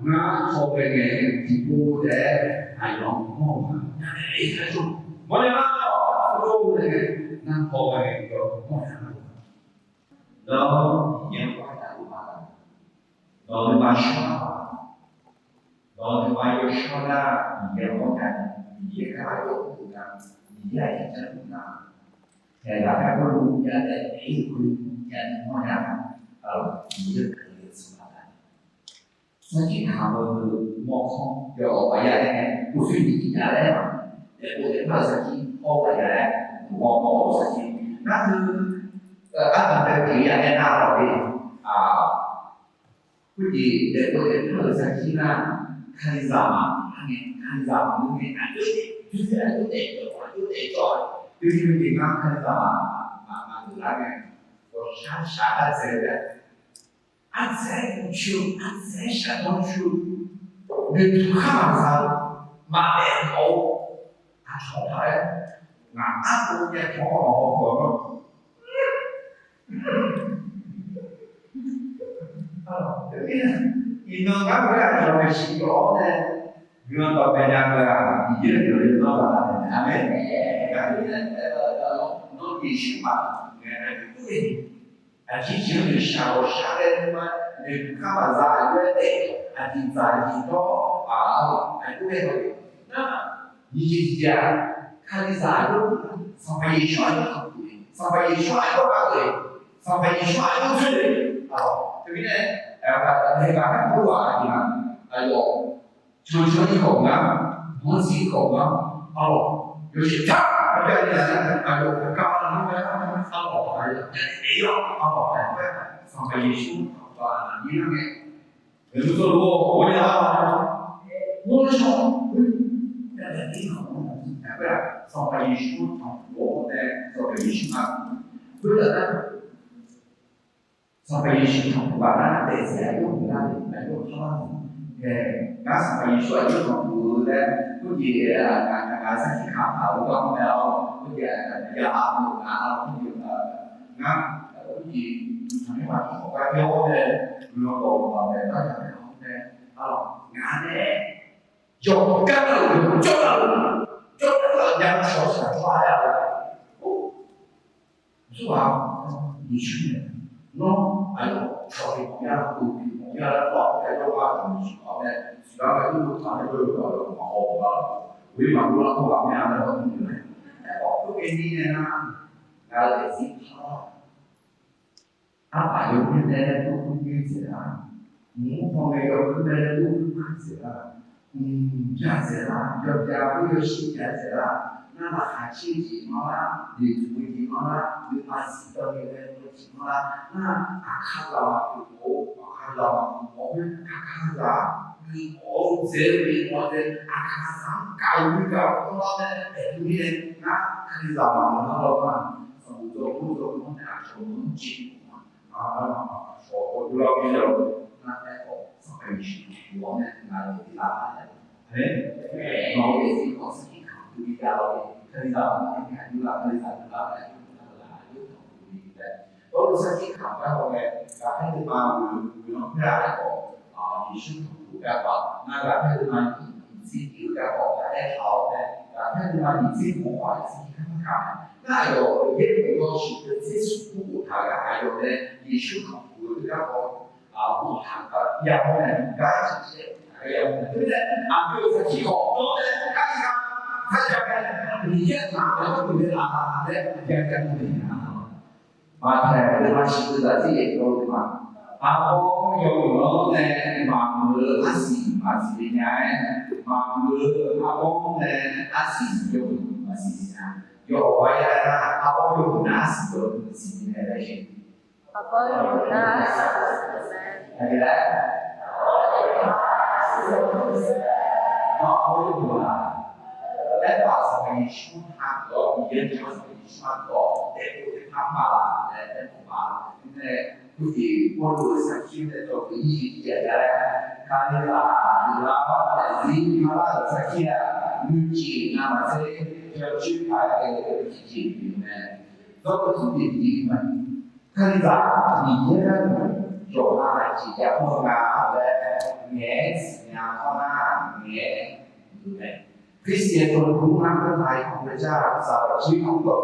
Ngar hawghae ngae tiqpov taef-aer aqyawf-anr mawr-eu ma. Mawrnya-awq, nar hawghae ngae tiqpov mawrnya-awq. Nawr Miqyaer-anr gharduq maqtaf, nawq nuima shawr-a, nawq nuima yawshawr nar Miqyaer mawrnya, Miqyaer gar yawduq nar, Miqyaer aqjeq janduq nar, taeqlaf-aer gharduq yadaef daef-ir-eu khoer yadaef mawrnya nar, Miqyaer-euq guiqlanq sanqpaq taq-a. Sarkir kamq-eu mawrkawr yawawq maqya-aer nae, uqshoe tiqtiq jav laer-aq, daefpov daefpar-euq sarkir hawr-eu maqya laer, mawrkawr-eu sarkir. Nar teu, ardanq bae pyeuf-ir-a aer nar lawq le. Khoerjeq daefpov daefpar-euq sarkir nar, Kalizaq maqngeur ngae, Kalizaq maqngeur ngae, aqjox daef, aqjox daef jawr, aqjox daef jawr-a. Teujeq maqjeq ngar Kalizaq maqngeur lar ngae, ghawqshaq shaq-aer dzae-eu ghae. Ardzaeq-aer uqcoer-eu, ardzaeq-aer shaqdanr coer-eu, noeqtmq khar maqza-eu, maqbaef mawf-eu, aqcawq paq-aer, ngaq arpov yatanq-awr maqhaw peuq-a. Iqnan ngar ghoe-aer aqcawq maeqshi yawf-awr nae, guiqlanq dawqpae nya-eu-aq, Miqyaer-euq guiqlanq yawzanr baqdanae mae. Aqmeq. Nar teumirnae, nawr Yeqsur maqtaq ngae, aqjox ur-e. Aqjeq jeq-anr noeqshaq ghawqshaq laer nuima noeqtmq khar maqza aqjox-aer taef, aqjeq dzaq aqjeq dawr-awr aqjox-aer haw-eu nar, nyiq jeq tiq jeq-aq, Kalizaq aqjox, Sanqpaq Yeqsur aqjox tanqpuq-eu, Sanqpaq Yeqsur aqjox gaq-eu, Sanqpaq Yeqsur aqjox dzoer-eu. Teumirnae, aqgaq gaq-aer gaq-eu aqjeq-aq, aqyawf Cancan-ir khawf ngar, manqsiq khawf ngar, arlawq, yawshaef tar, aqgar ni aqgar, aqyawf aqgar aqnanr mae, arlawq, aqyawf aqgar, arlawq, aqgar, Sanqpaq Yeqsur tanqpuq aqnaq nir nar ngae, maeqhu tsawrlof-or, ghawqmya-a, ghawqmya-a, Sanqpaq Yeqsur tanqpuq-awr nae, Sanqpaq Yeqsur nar, khoerghaq nar, Sanqpaq Yeqsur tanqpuq ghaq nar daefzir aqjox-anr lar-eu, aqjox-anr lar-eu. Ngar Sanqpaq Yeqsur aqjox tanqpuq-eu laer, khoerjeq ngaq sarkir kamq taq-eu gar-anr mae-awr, khoerjeq ya-aq-eu ngaq-anr khoerjeq ngar, khoerjeq tanqnymr maq tiq khawf gar jawr-awr nae, guiqlanq dawq-eu maqbae lar nya-awr nae, arlawq, ngaq nae yawqgar-euq yawqjawr lar-eu, jawrgar-euq ya cawq shaq jawr-a ya-eu. Tsawrhaq Yeqsur nae, nawr aqyawf cawq-eu mawf ya, uqduq mawf ya laer tawq-a, aqyawf ghaq-anr Yeqsur-anr nae siqlar ghae-eu taq-anr nae jawr-eu ghaq-anr maqhaw-eu ghaq-anr, ghoe maqghoe lar tawr ghaq myav laer hawr-eu nae, aerkhawf khoerkeuvni nae nar, ngaq-euq daefzir par-awr, arpaq yawmuiq nae laer tov khoer nyoer dzaeq lar, mq-anr paw ngae yawkuir mae laer tov khoer kuir dzaeq lar, mq bya dzaeq lar, yawbya khoer yawshir bya dzaeq lar, nar laqkhaq caer-eu jeq manr lar, noeqtmq-eu jeq manr lar, nuima zifdan-eu laer-eu jeq manr lar, nar aqkar zaq maqkeuv mawf-eu, aqkar zaq maqkeuv mawf-eu, aqkar zaq keuv mawf-eu dzaeq-eu jeq mawf-eu dzaeq, aqkar zaq-anr kaq-eu nuigaq-eu mawr lar nae aertaq mirnae, nar Kalizaq maqmawf nar law ma. Sanqbof dawq mawr dawq mawr nae aqcawq mawr jeq mawf ma. Aqcawq-anr lar-eu nar aerkhawf Sanqpaq Yeqsur tanqpuq-awr nae ngaq-euq daefzir lar-a nae, nawq-euq daefzir khawf sarkir kamq dov bi jav-awr nae, Kalizaq maqmawf nar aqjox lar, Kalizaq maqmawf nar aqjox lar, aqjox tanqpuq dov bi laer, dawrluf sarkir kamq gar haw nae, ghaqkhaer teumaf-euq guiqlanq khoer-aq aerkhawf, Yeqsur tanqpuq gar paq nar ghaqkhaer teumaf nyiq tser nyiq-eu gar khawf gar aertaq-awr nae, ghaqkhaer teumaf nyiq tser nyiq-eu khawf sarkir kamq gar paq nae Nar aqyawf-euq yaerbof yawshuif deuq tser smq kur boftaq-eu gar aqyawf nae Yeqsur tanqpuq-eu garkawv, aqbur taq gar yamawr nae gar ciqcaev taq gar yamawr nae, teumirnae aqdui-euq saqkir khawf dawr nae kalizaq kharjav nae Miqyaer-anr taq-euq gharduq nae aqlaf laer jav jav-eu naeq-a. Maqtaeq deuq ma shiq deuq zaqzir yaeq dawr-eu ma. Arbawr yawmuiq-anr nae maqmuiq-eu arsiq maqsiq le nya-aer, maqmuiq-eu arbawr-anr nae arsiq yawmuiq maqsiq siq nya. Yawqha-aer aer nar, arbawr yawmuiq nar arsiq yawmuiq siq le nya laer jeq. Arbawr yawmuiq nar arsiq yawmuiq siq le nya laer. Nawr arbawr yawmuiq-aq, aerkhawf Sanqpaq Yeqsur-anr taqdawq-awr, Miqyaer-anr taqdawq-awr, Sanqpaq Yeqsur-anr taqdawq-awr, daefkhof daefpar maqlaf laer aerkhawf ma. Mirnae Khoerjeq Pawrluv-euq sarkir nae dawq-eu ir jeq tiqjeq-aq laer, Kalizaq guiqlanq-anr daefzir parlar-euq sarkir-aq, nuijeq navmaqtser yawcoer paq-aer ghae-eu tiqjeq pyeuf mae. Dawr-eu tsawrjeuq tiqjeq-ir ma. Kalizaq Miqyaer gharduq yawqha aqjeq jav-anr nga laer ngaeq-aer siqnya-awr nar, ngaeq-aer muiq-eu mae. คริสเตียนคนรู้รักเพื่อนไทยของพระเจ้า สำหรับชีวิตของตน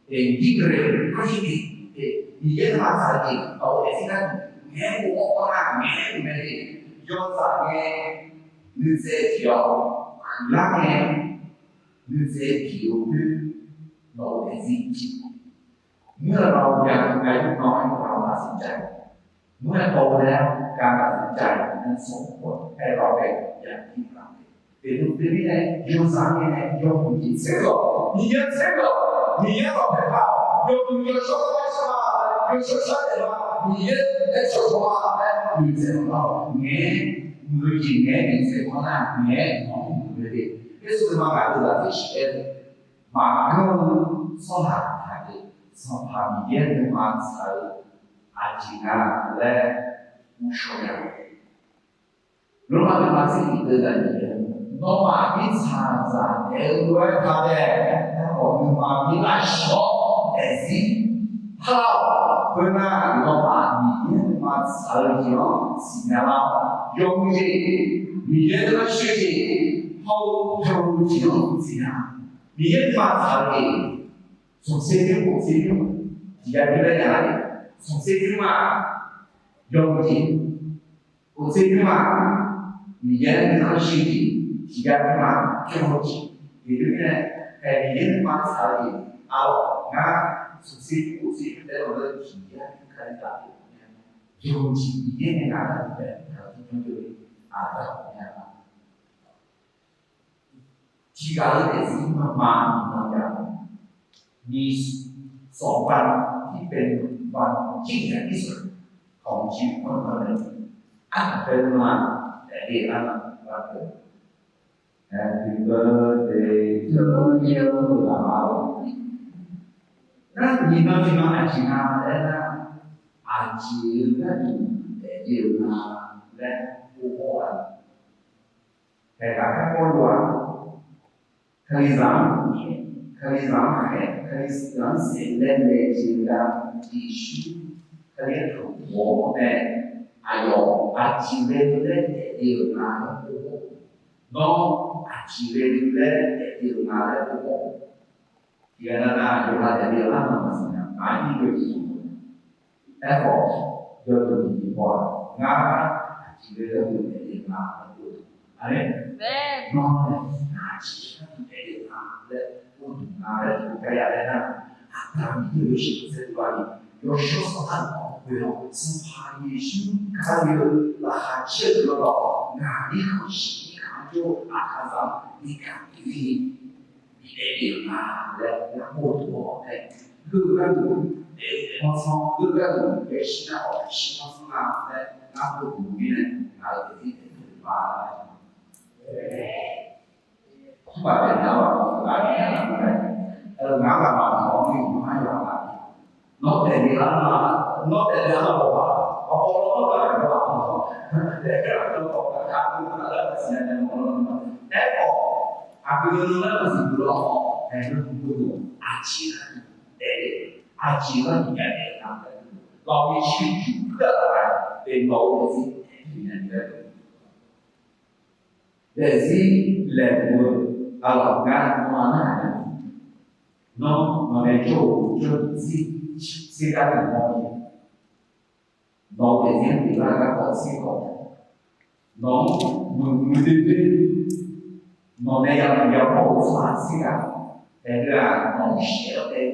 เองยิ่งเกรงก็ยิ่งดี Miqyaer nae maqtsaq-eu jeq-aq, aer-ir gharduq ngaeq-aer bof-awr nar, ngaeq-aer muiq mae de. Yawzaq ngae nuitsaev tiq-awr, huiqlar ngae nuitsaev tiq-eu khoer, nawq-euq daefzir tiq เมื่อเรายังอายุน้อย เราตัดสินใจ เมื่อโตแล้ว การตัดสินใจนั้นส่งผลให้เราเป็นอย่างที่เราเป็น Teumirnae yawzaq ngae nae yawmuiq jeq tser-awq, Miqyaer tser-awq, Miqyaer-anr lawqpaeq par-awq, yawmuiq yawshawr-anr shar-a, yawshawr shar taef-a, Miqyaer nae cawqcawq-a laer noeqtsaev-awq lar-awq. Ngaeq-aer muiq-eu jeq ngaeq-aer noeqtsaev-awr nar, ngaeq-aer nawq-anr muiq-eu mae de. Khoerlof-aer maqgaq deuq zaq tiqsiq aer-eu, maqganr-eu tsawrhaq taqdeuq, Sanqpaq Miqyaer nuima tsaq-eu aqjeq nga laer guvshaw nya-a. Lormav nuima tser tiq deuq zaqnyiq-aer, nawmaf mirtsaqzaq daef-eu lof-aer taqdaef, aerkhawf nuima bi lavshawr-awr daefzir parlar-awq. Khoernar, nawmaf Miqyaer nuima tsaq-eu jeq-anr siqnya lar-awr, yawmuiq jeq, Miqyaer nuima shir-eu jeq, hawr-eu hawr-eu jeq-anr siqnya. Miqyaer nuima tsaq-eu jeq, smqtser bymr khoftser bymr tiqghaq bymr laer nya-a. Smqtser bymr-aq, yawmuiq jeq, khoftser bymr-aq, Miqyaer nuikhanr shir-eu jeq, tiqghaq bymr-aq, jawr-eu jeq. Teumirnae, aer, Miqyaer nuima tsaq-eu jeq, arlawq ngar smqtser bymr khoftser bymr taef-aer lawq-eu tiqghaq bymr Kalizaq pyeuf-eu mae. Yawmuiq jeq Miqyaer nae ngaq-anr bae-eu taqjawr jawr-eu aqda ghawqmya-a. Tiqghaq-eu daefzir maqma maqma jav-a. มีสองวันที่เป็นวันยิ่งใหญ่ที่สุดของชีวิตคนคนหนึ่ง อันเป็นวันแต่เดียวกัน Happy birthday to you เนาะ Nar nyiq nan tiq nan aqjeq nga laer nar, aqjeq-eu gharduq daefle-eu nga laer ghov-awr-aq, haeqghaq kar kawv lof-aq, Kalizaq-anr, Kalizaq-anr khaeq, Kalizaq-anr saef laer nae jeq-eu gar Yeqsur Kali-anr tanqpuq-awr nae, aqyawf aqjeq ghae-eu laer daefle-euq nga laer ghov-awr, nawr aqjeq ghae-eu laer daefle-euq nga laer ghov-awr, tiqghaq nav nav yawqha daefle-eu arnan maqsiq nya, aqnyir ghoe-eu smq-a. Aerkhawf, yawduq tiqjeq paw-aq, ngar aqjeq ghae-eu gharduq daefle-eu nga laer ghov-eu. Aqmeq. Nawr nae aqjeq ghae-eu gharduq daefle-eu nga laer ghov-eu nga laer ghov gar ya laer nar, Aqda Miqyaer-euq yawshaef khanqsaer dovlar ni, yawshawr sanqnar-euq kawv khoer-awr, Sanqpaq Yeqsur Kali-eu laqkhaq caer-eu deuq-anr lawr, ngaq-anr khanqshiq-ir kaq-anr jawr-eu aqkaqzaq-anr ni kaq tiq ni bifnaeq pyeuf-eu nga laer ngar pov-awr nae, geur-eu gharduq daef-eu daef-awr sanr, geur-eu gharduq yaershir nar-awq shir-awr sanr nga laer ngar pov-eu mirnae, ngaq-euq daefzir daefdov-eu ma. Aqmaf daef nya-awr aqmaf daef nya-awr, ngaq-anr ghaq maqmawf-awr ni mqmaq yawqghaq Nawr daefle-a, nawr daefle-a, nawr baw-a, baw-awr nawr daefle-a, nawr baw-a, daefle-a, nawr baw-a, aerkhawf, aqgeu-eu nan laer maqsiq guiq lawr-awq, aer, nan gui-eu aqjeq gharduq daefle, aqjeq gharduq daefle-a, lawq-eu ciqcuq puir-aq laf-aer, daeflawq-eu daefzir daefle-a. Daefzir laeqhmq-eu aqlaf gar nawr-a nar-aq, Nawr, nawq nae jawr-eu jawr-eu tser, tser gar mawr-ir, nawq-eu daefzir pyeuflar-eu garkawv tser kawv, nawq-anr muiqmuiq doe doe, nawq nae yamawr-eu tsawrhaq tser gaq, haeqheu-aq, nawq-anr shir-awr tae,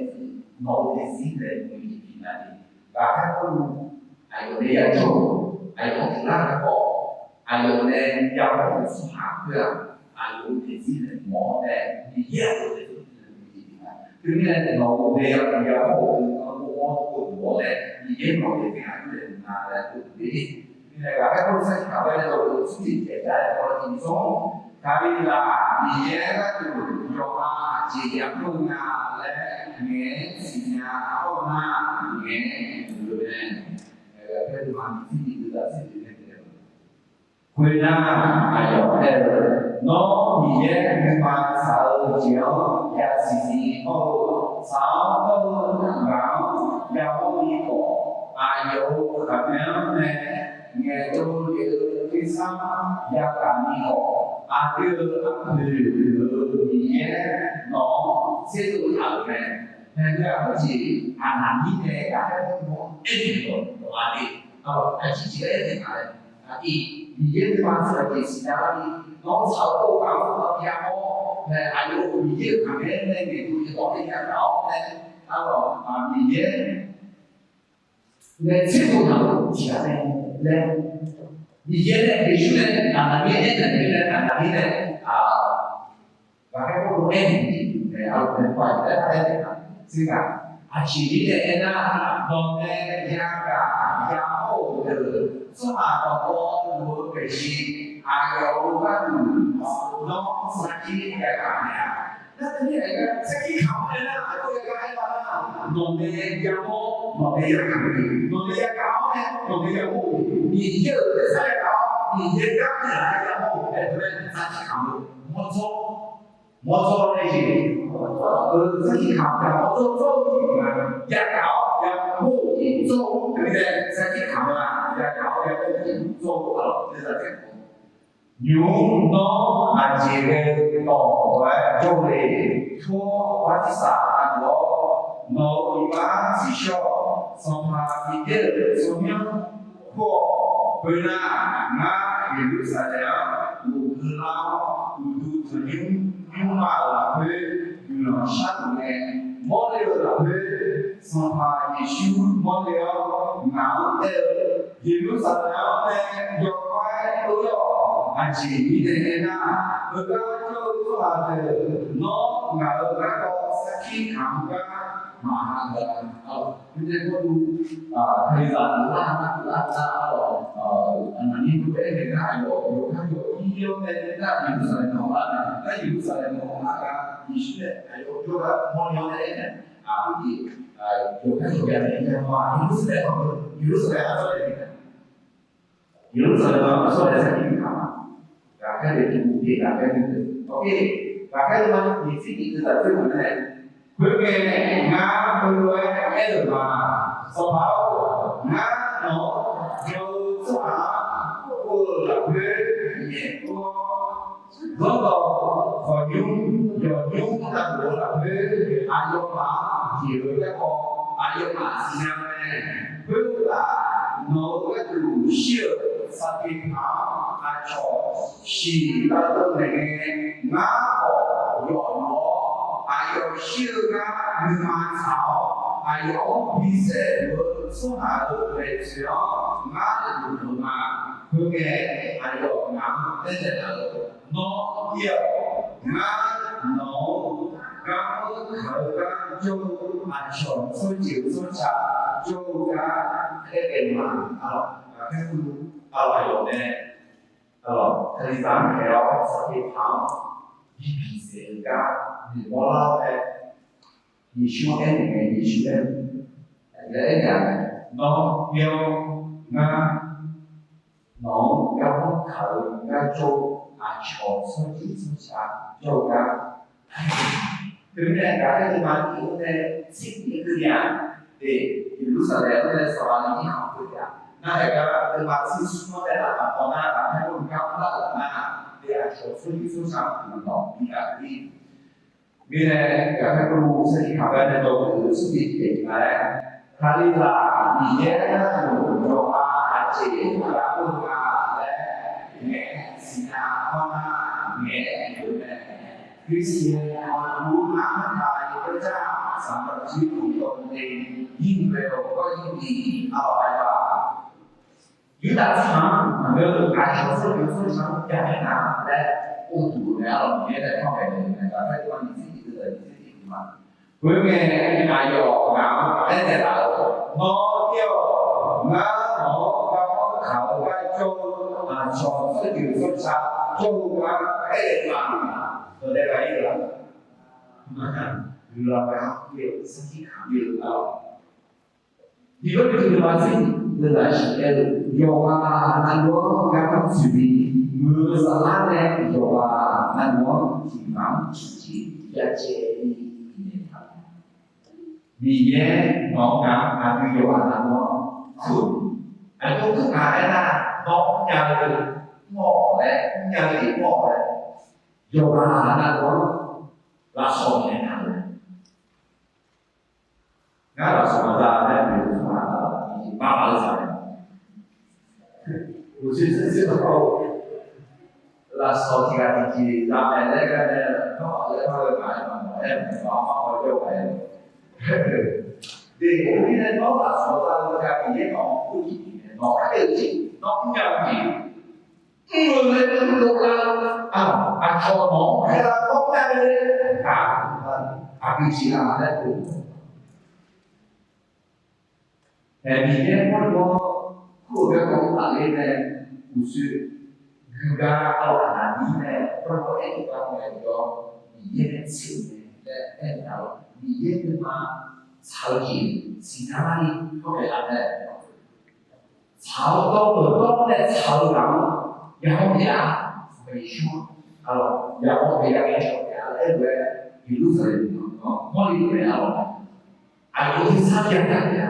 nawq-eu daefzir nae muiqmuiq jeq bif nga le. Ghaqkhaer Pawrluv aqyawf nae yajawr-eu, aqyawf-anr pyeuflar-eu garkawv, aqyawf nae yamawr-eu tsawrhaq khoer-aq, aqyawf-euq daefzir nae mawr-awr nae, Miqyaer aqyawf-euq daefzir nae muiqmuiq jeq bif nga. Teumirnae nawq-euq daefzir yamawr-euq deuq-anr mawr-awr dov-awr nae, Miqyaer nawq-eu daefzir aqdui nae muiqma laer dov-eu le. Teumirnae ghaqkhaer Pawrluv sarkir kaq-awr nae dawq-eu tsawrjeuq jeq jav-aer dawq-eu tiqzawr, Kalizaq Miqyaer gharduq yawqha aqjeq yamawr-eu nga laer ngaeq-aer siqnya-awr nar, ngaeq-aer muiq-eu mae. Ghaqkhaer nuima tiqjir tiqdeuq zaqsiq deuq nae Khoernar, aqyawf aer-eu, Nawr Miqyaer nuima tsaq-eu jeq-anr yasiq siqnya-awr, tsaq-awr dawr-eu ghaq-anr yamawr ni khawf, aqyawf-euq khaqmae-anr nae ngaeqdov lef-eu tersar yagaq ni khawf, aqdui-euq aqpoeq deuq-euq Miqyaer nawq-anr tserdov taq-euq mae. Haeqheu-aq, khoerjeq aqnaqmir nae ghaqkhaer Pawrluv-anr aer-eu dawq-a le. Aqjeq jeq aer-eu naeq-a laer, aqjeq Miqyaer nuima tsaq-eu jeq siqnya-awr ni, nawr tsaq-eu ghaq-anr yamawr nae, aqyawf-euq Miqyaer-euq khaqmae-anr nae ngaeqdov ni khawf nae yagaq-awr nae, arlawq, Miqyaer nae tserdov taq-euq tiqghaq mae laer, Miqyaer nae Yeqsur nae aqnaqmir aernaeq-eu nae aqnaqmir nae, ghaqkhaer Pawrluv aernaeq-eu jeq nae arlawq nae pav-aer aer-eu jeq-aq, aqjeq mirnae aernar, nawq nae yagaq yamawr-euq deuq, tsawrhaq dawqtawvluf-eu maeqshi aqyawf-euq gharduq nawr sarkir yagaq mae-a. Nar teumirnae aer-eu sarkir kamq-anr aernar, aqdui yagaq aer-a nar, nawq nae yamawr, nawq nae yagaq-eu, nawq nae yagaq-awr nae nawq nae yamawr-eu, Miqyaer-euq tersar yagaq-awr Miqyaer gar nae yamawr-eu aer-eu mae. Sarkir kamq-eu mawrdzawr, mawrdzawr nae jeq, sarkir kamq-eu mawrdzawr dzawr-eu jeq nga, yagaq-awr yamawr-eu jeq dzawr-eu teumirnae sarkir kamq-eu-aq, yagaq-awr yamawr-eu jeq dzawr-eu arlawq tersar taef-a. Nymq-mr nawr aqjeq ghae-eu dawq lof-aer jawr-eu le. Tur-awr bartirsaq taqguv-awr, nawq-euq iqbax tsiqshawr-awq. Sanqpaq Miqyaer-euq tsawrmyanr kur-awq. Khoernar, ngar Yeqlursaqlaeq-anr uqduq lar-awr, uqduq tanqnymr nymrma-euq lafkhoer guiqlanq sharluf ngae, mawrle-euq lafkhoer Sanqpaq Yeqsur mawrle-awr ngaq-anr aer-eu, Yeqlursaqlaeq-anr nae yawkawr-aer ur-awr, aqjeq mirnae aernar, heugar jawr-eu tsawrhaq deuq nawr ngaq-euq garkawv sarkir kamq-eu gar maqha-eu-a. Mirnae Pawrluv kalizaq lar nar lar nar arlawq, aqnaqnir dov-aer naeq nar aqyawf yawqgar yawq ir-awr nae nar Yeqlursaqlaeq nawq lar nae nar Yeqlursaqlaeq nawq lar gar Yeqsur nae aqyawf jawrgar mawrle-awr nae aernaeq, aqjeq yawqgar yawqgar nae yamawr-a. Yeqlursaqlaeq-anr, Yeqlursaqlaeq aqsawr nae Yeqlursaqlaeq-anr aqsawr nae sarkir kamq-a. Ghaqkhaer le tmq pyeuf ghaqkhaer le tmq, ghaqkhaer le ma, nyiq tser nyiq deuq taf tser maq-aer nae, khoerngae ngar heulof-aer aer-euq ma. Sanqpaq-or, ngar nawq-anr jan-eu tsawrhaq-anr kur-eu lafkhoer nyaef kur-awr, zanrdawq khawqnymr yawqnymr tavlof-eu lafkhoer aqyawfmaf-anr jeq-eu garkawv aqyawfmaf siqnya mae. Khoertav nawq-euq gharduq shir-euq Saqdeqpaq-anr aqcawq siq tavdov naeq ngae, ngar khawf yawf luf-awr aqyawf shir-eu gar nuima tsaq-awr, aqyawf-anr bisaef luf-eu tsawrhaq-euq maeqtsoeq-anr ngar luf-euq ma. Khoerngae aqyawf ngaq-anr aernaeq laf-eu, Nawr ir-awq. Ngar nawq-anr garmanr kaq-eu gar jawr-eu aqcawq tsawrjeuq tsawrca jawr-eu gar aer-eu ma. Arlawq, aqkar ur, arlawq, aqyawf nae, arlawq, kalizaq-anr khaeq-awr Saqdeqpaq-anr bibiq saef-eu gar noeqmawr lar-awr nae, Yeqsur-anr aernaeq ngae, Yeqsur aer-eu, aqjeq aer-eu, Nawr ir-awr, ngar nawq-anr garmanr kaq-eu gar jawr-eu aqcawq tsawrjeuq tsawrca jawr-eu gar. Teumirnae ghaqkhaer teumaf-anr ir-awr nae tser nyiq keuvni-aq, Yeqlursaqlaeq-anr nae saqlaq ni irkhanq keuvni-aq, nar-aer gar teumaf tser smr-anr nae aqkaq paw nar ghaqkhaer Pawrluv gar mr lar-euq nar, aqcawq tsawrjeuq tsawrca-anr guiqlanq bi gaq-ir. Mirnae, Gaqkhaer Pawrluv sarkir kaq gar nae dawq-eu smrjeq tiqjeq nga laer, Kalizaq Miqyaer gharduq yawqha aqjeq yamr-eu nga laer, ngaeq siqnya hawr nar ngaeq-eu mae. คริสเตียน ออนอุมาไทย พระเจ้าสำหรับชีวิตของตนเอง ยิ่งเร็วก็ยิ่งดี arlawq aer-a. Yurdav tsaq-anr maqngeur-eu aqcawq tsawrjeuq tsawrca-anr jav-aer nga laer, or duq-eu mae arlawq, Miqyaer nae kawr maeq-eu mae, Gaqkhaer Pawrluv nyiq tser tiq teu-aq nyiq tser tiq ma. Khoerngae, aqyawf ngaq-anr aernaeq laf-euq, Nawr ir-awq, ngar nawq-anr garkawv kaq-eu gar jawr-eu aqcawq tsawrjeuq tsawrca jawr-eu gar aernaeq ma. Dawqdaef ghaq ir-eu-aq, guiqlanq gar ir-eu sarkir kaq ir-eu arlawq. Tiqbyan tiqbyan ma zir, deuq lafshiq aer-eu, yawqghaq navluf-anr garkawv tsoeq bi, muiq-eu saflar nae yawqghaq navluf-anr tiqghaq-anr tiqjeq yacaevni bifnaeq taq-euq mae. Miqyaer nawq-anr gaq-eu aqdui yawqghaq navluf-anr kur, aqjox kur ngaq aernar, nawr mrnya-eu mr-awq laer, mrnya-eu jeq mr-awq laer, yawqghaq navluf-anr lafsawq bifnaeq taq-euq mae. Ngar lafsawq maqza laer noeq-eu taq-aq, maqmaf-eu zaq-a. Uqshoe tser tser-awr, lafsawq tiq ghaq tiqjeq za mae laer gar nae, nawr-aq laer mar-eu ngaq-aer maqmawf-aer maqmawf-aer maqmawf-aer jawr-eu mae. Deuq-or mirnae nawr lafsawq za-eu gaq Miqyaer nawq-anr kur-iq nae nawq-anr aer-eu jeq, nawr mrnya-eu jeq mr-eu laer mr dovlar-eu, aqcawq nawq-anr khaerlar kawr mr-a laer, aqgeu jeq-a laer dov. Aer, Miqyaer mawrluf-anr kur-eu garkawv mr tafler nae, uqshoe guiqgar arlawq aqnaq mir nae mawrluf-anr aer-eu garkawv nae dawr, Miqyaer nae tser-euq mae laer aer-eu taq-awr, Miqyaer nuima tsaq-eu jeq siqnya lar ni hawr-eu aq nae Tsaq-awr dawr-eu dawr nae tsaq-eu ghaq-anr yamawr taef-a. Sanqpaq Yeqsur-anr arlawq yamawr taef-a, yamawr taef-a laer aer-eu lof-aer, Yeqlursaqlaeq mawrle-eu mae arlawq. Aqyawf-euq tersar byav taef-a.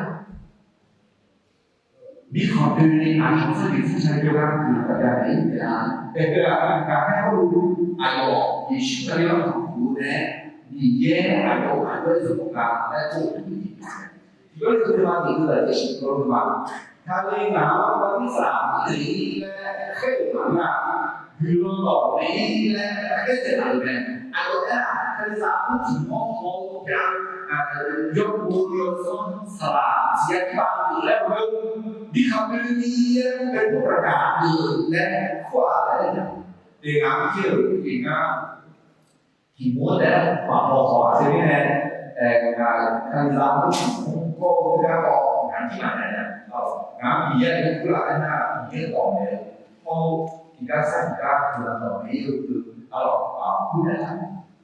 Mirkhanq doeni aqcawq tsawrjeuq tsawrca jawrgar guiqlanq baqda naeq-ir taef-a. Taef-eu-aq, Gaqkhaer Pawrluv aqyawf Yeqsur Kali-anr tanqpuq-eu nae Miqyaer aqyawf-euq aqjox-aer zmq-a laer kov-eu jeq. Tiqjawr ni teu ma tiq deuq-aq tiqsiq dawr-eu ma. Kali ngaq-anr maqbir saq-ir laer khaer-euq maqngeur-a. Guiqlanq dawq naeq-ir laer khaer taef laf-euq mae. Aqyawf aer-aq, Kalizaq artiq mawr haw-eu byav-eu yawqghaq yawsanr saqlaq tiq yar tiv ba-eu laer maqngeur. Mirkhanq doeni-aer bae-eu ghaq deuq laer kur-aq laer aer-a. Deuq ngaq-anr pir-euq jeq gar tiq mawr taef-aer maqhaw haw-aq. Teumirnae, ngaq Kalizaq artiq mawr haw-eu garkawv ngaq-anr tiv maqnaeq nya. Ngaq-anr Miqyaer-anr kur laf-aer nar, Miqyaer dawq naeq-eu hawr-eu tiqgar sar tiqgar guiqlanq dawq naeq-ir-eu keuv arlawq kur naeq-a.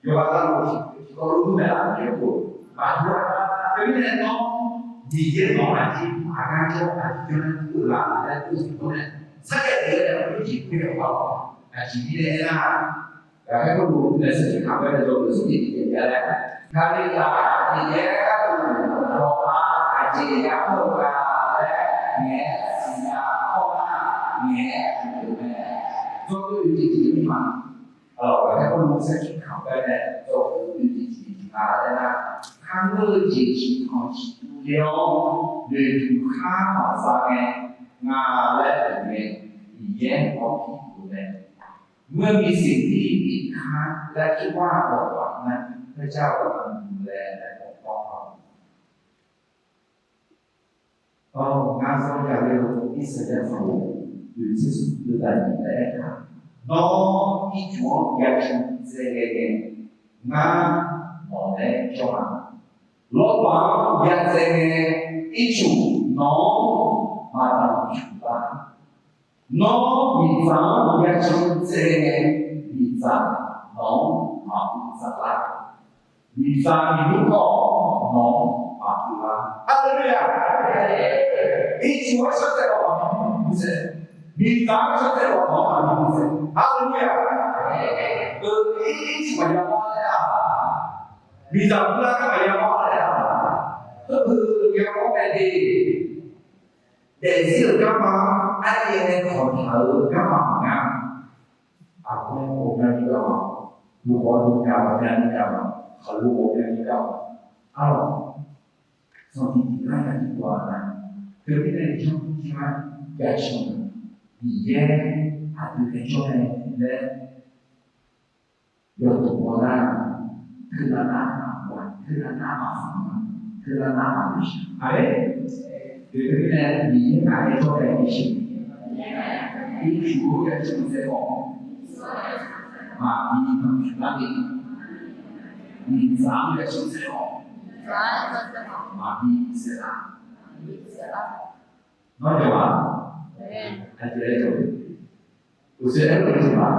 Yawqghaq navluf tiqkawv lof kur naeq-a. Maqdur-a. Teumirnae nawr Miqyaer nawq-anr aqjeq aqgar jawr aqjeq jawr nae kur-eu la laer kur-eu tiqkawv nae sarjax daef-aer nae aqjeq kur-eu arlawq aqjeq mirnae aernar, Gaqkhaer Pawrluv nae sarkir kaq gar nae dawq-eu smrjeq tiqjeq jav laer, Kalizaq Miqyaer gharduq yawqha aqjeq yamr-eu nga laer ngaeq siqnya hawr nar ngaeq-eu mae. Dawr-eu jeq tiqjeq-ir ma. Gaqkhaer Pawrluv sarkir kaq gar nae dawq-eu jeq tiqjeq nga laer nar, kar ngeur-eu jeq tiqjeq-anr ciqtuv le-awr noeqtmq khar maqza ngae nga laer aer-eu mae. Miqyaer mawr pir-euq mae. เมื่อมีสิ่งที่มีค่าและคิดว่าอ่อนหวานนั้น พระเจ้ากำลังดูแลและปกป้องเรา Awr, ngar zawr ya le-eu Irsaqyar sanqbof oeq tser smr deuq daq nyiq laer aer-aq, Nawr ircuf-anr ya cuf tsaev ghae ngae, ngar nawq naeq-aer jawr ma. Lawrbaq-anr ya tsaev ngae, ircuf nawq-anr maqdanqcuf lar. Nawr miqdzaq-anr ya cuf tsaev ngae, miqdzaq nawq-anr maqhuiq dzaq lar. Miqdzaq miqnmr khawf nawq-anr maqhuiq lar. Haleluya! Ircuf-anr shar tsaev lawq nawq-anr maqbi huiq tsaev. Miqdzaq-anr shar tsaev lawq nawq-anr maqbi huiq tsaev. Haleluya! Ircuf maqya mawr laer-aq, miqdzaq mr lar gar maqya mawr laer-aq, heu yamawr mae de. Daefzir-euq garma, aryaer nae kawqtaq-euq garma maqnga. Aqgeu ghawqmya bi gar ma. Lokhawf lokhawf myavni myavni, khaqlo khawf myavni myavni, arlawq, sanqtiq tiqgar yatiq ghaq nar, teumirnae janr janr yaceuq-eu Miqyaer aqdui nae jawr mae laer yawduq baw nar, teunav nar aqgaf, teunav nar aqzanq, teunav nar aqdui shaq. Aqmeq. Teumirnae Miqyaer ngaq nae jawr mae, ircuf-eu yaceuq-eu saev khawf, maqbi maqpyuq lar ni, miqdzaq-anr yaceuq-eu saev khawf, maqbi saev lar. Nawr jawr ma? Aqjeq laer jawr-eu, uqshoe aer-eu jeq ma.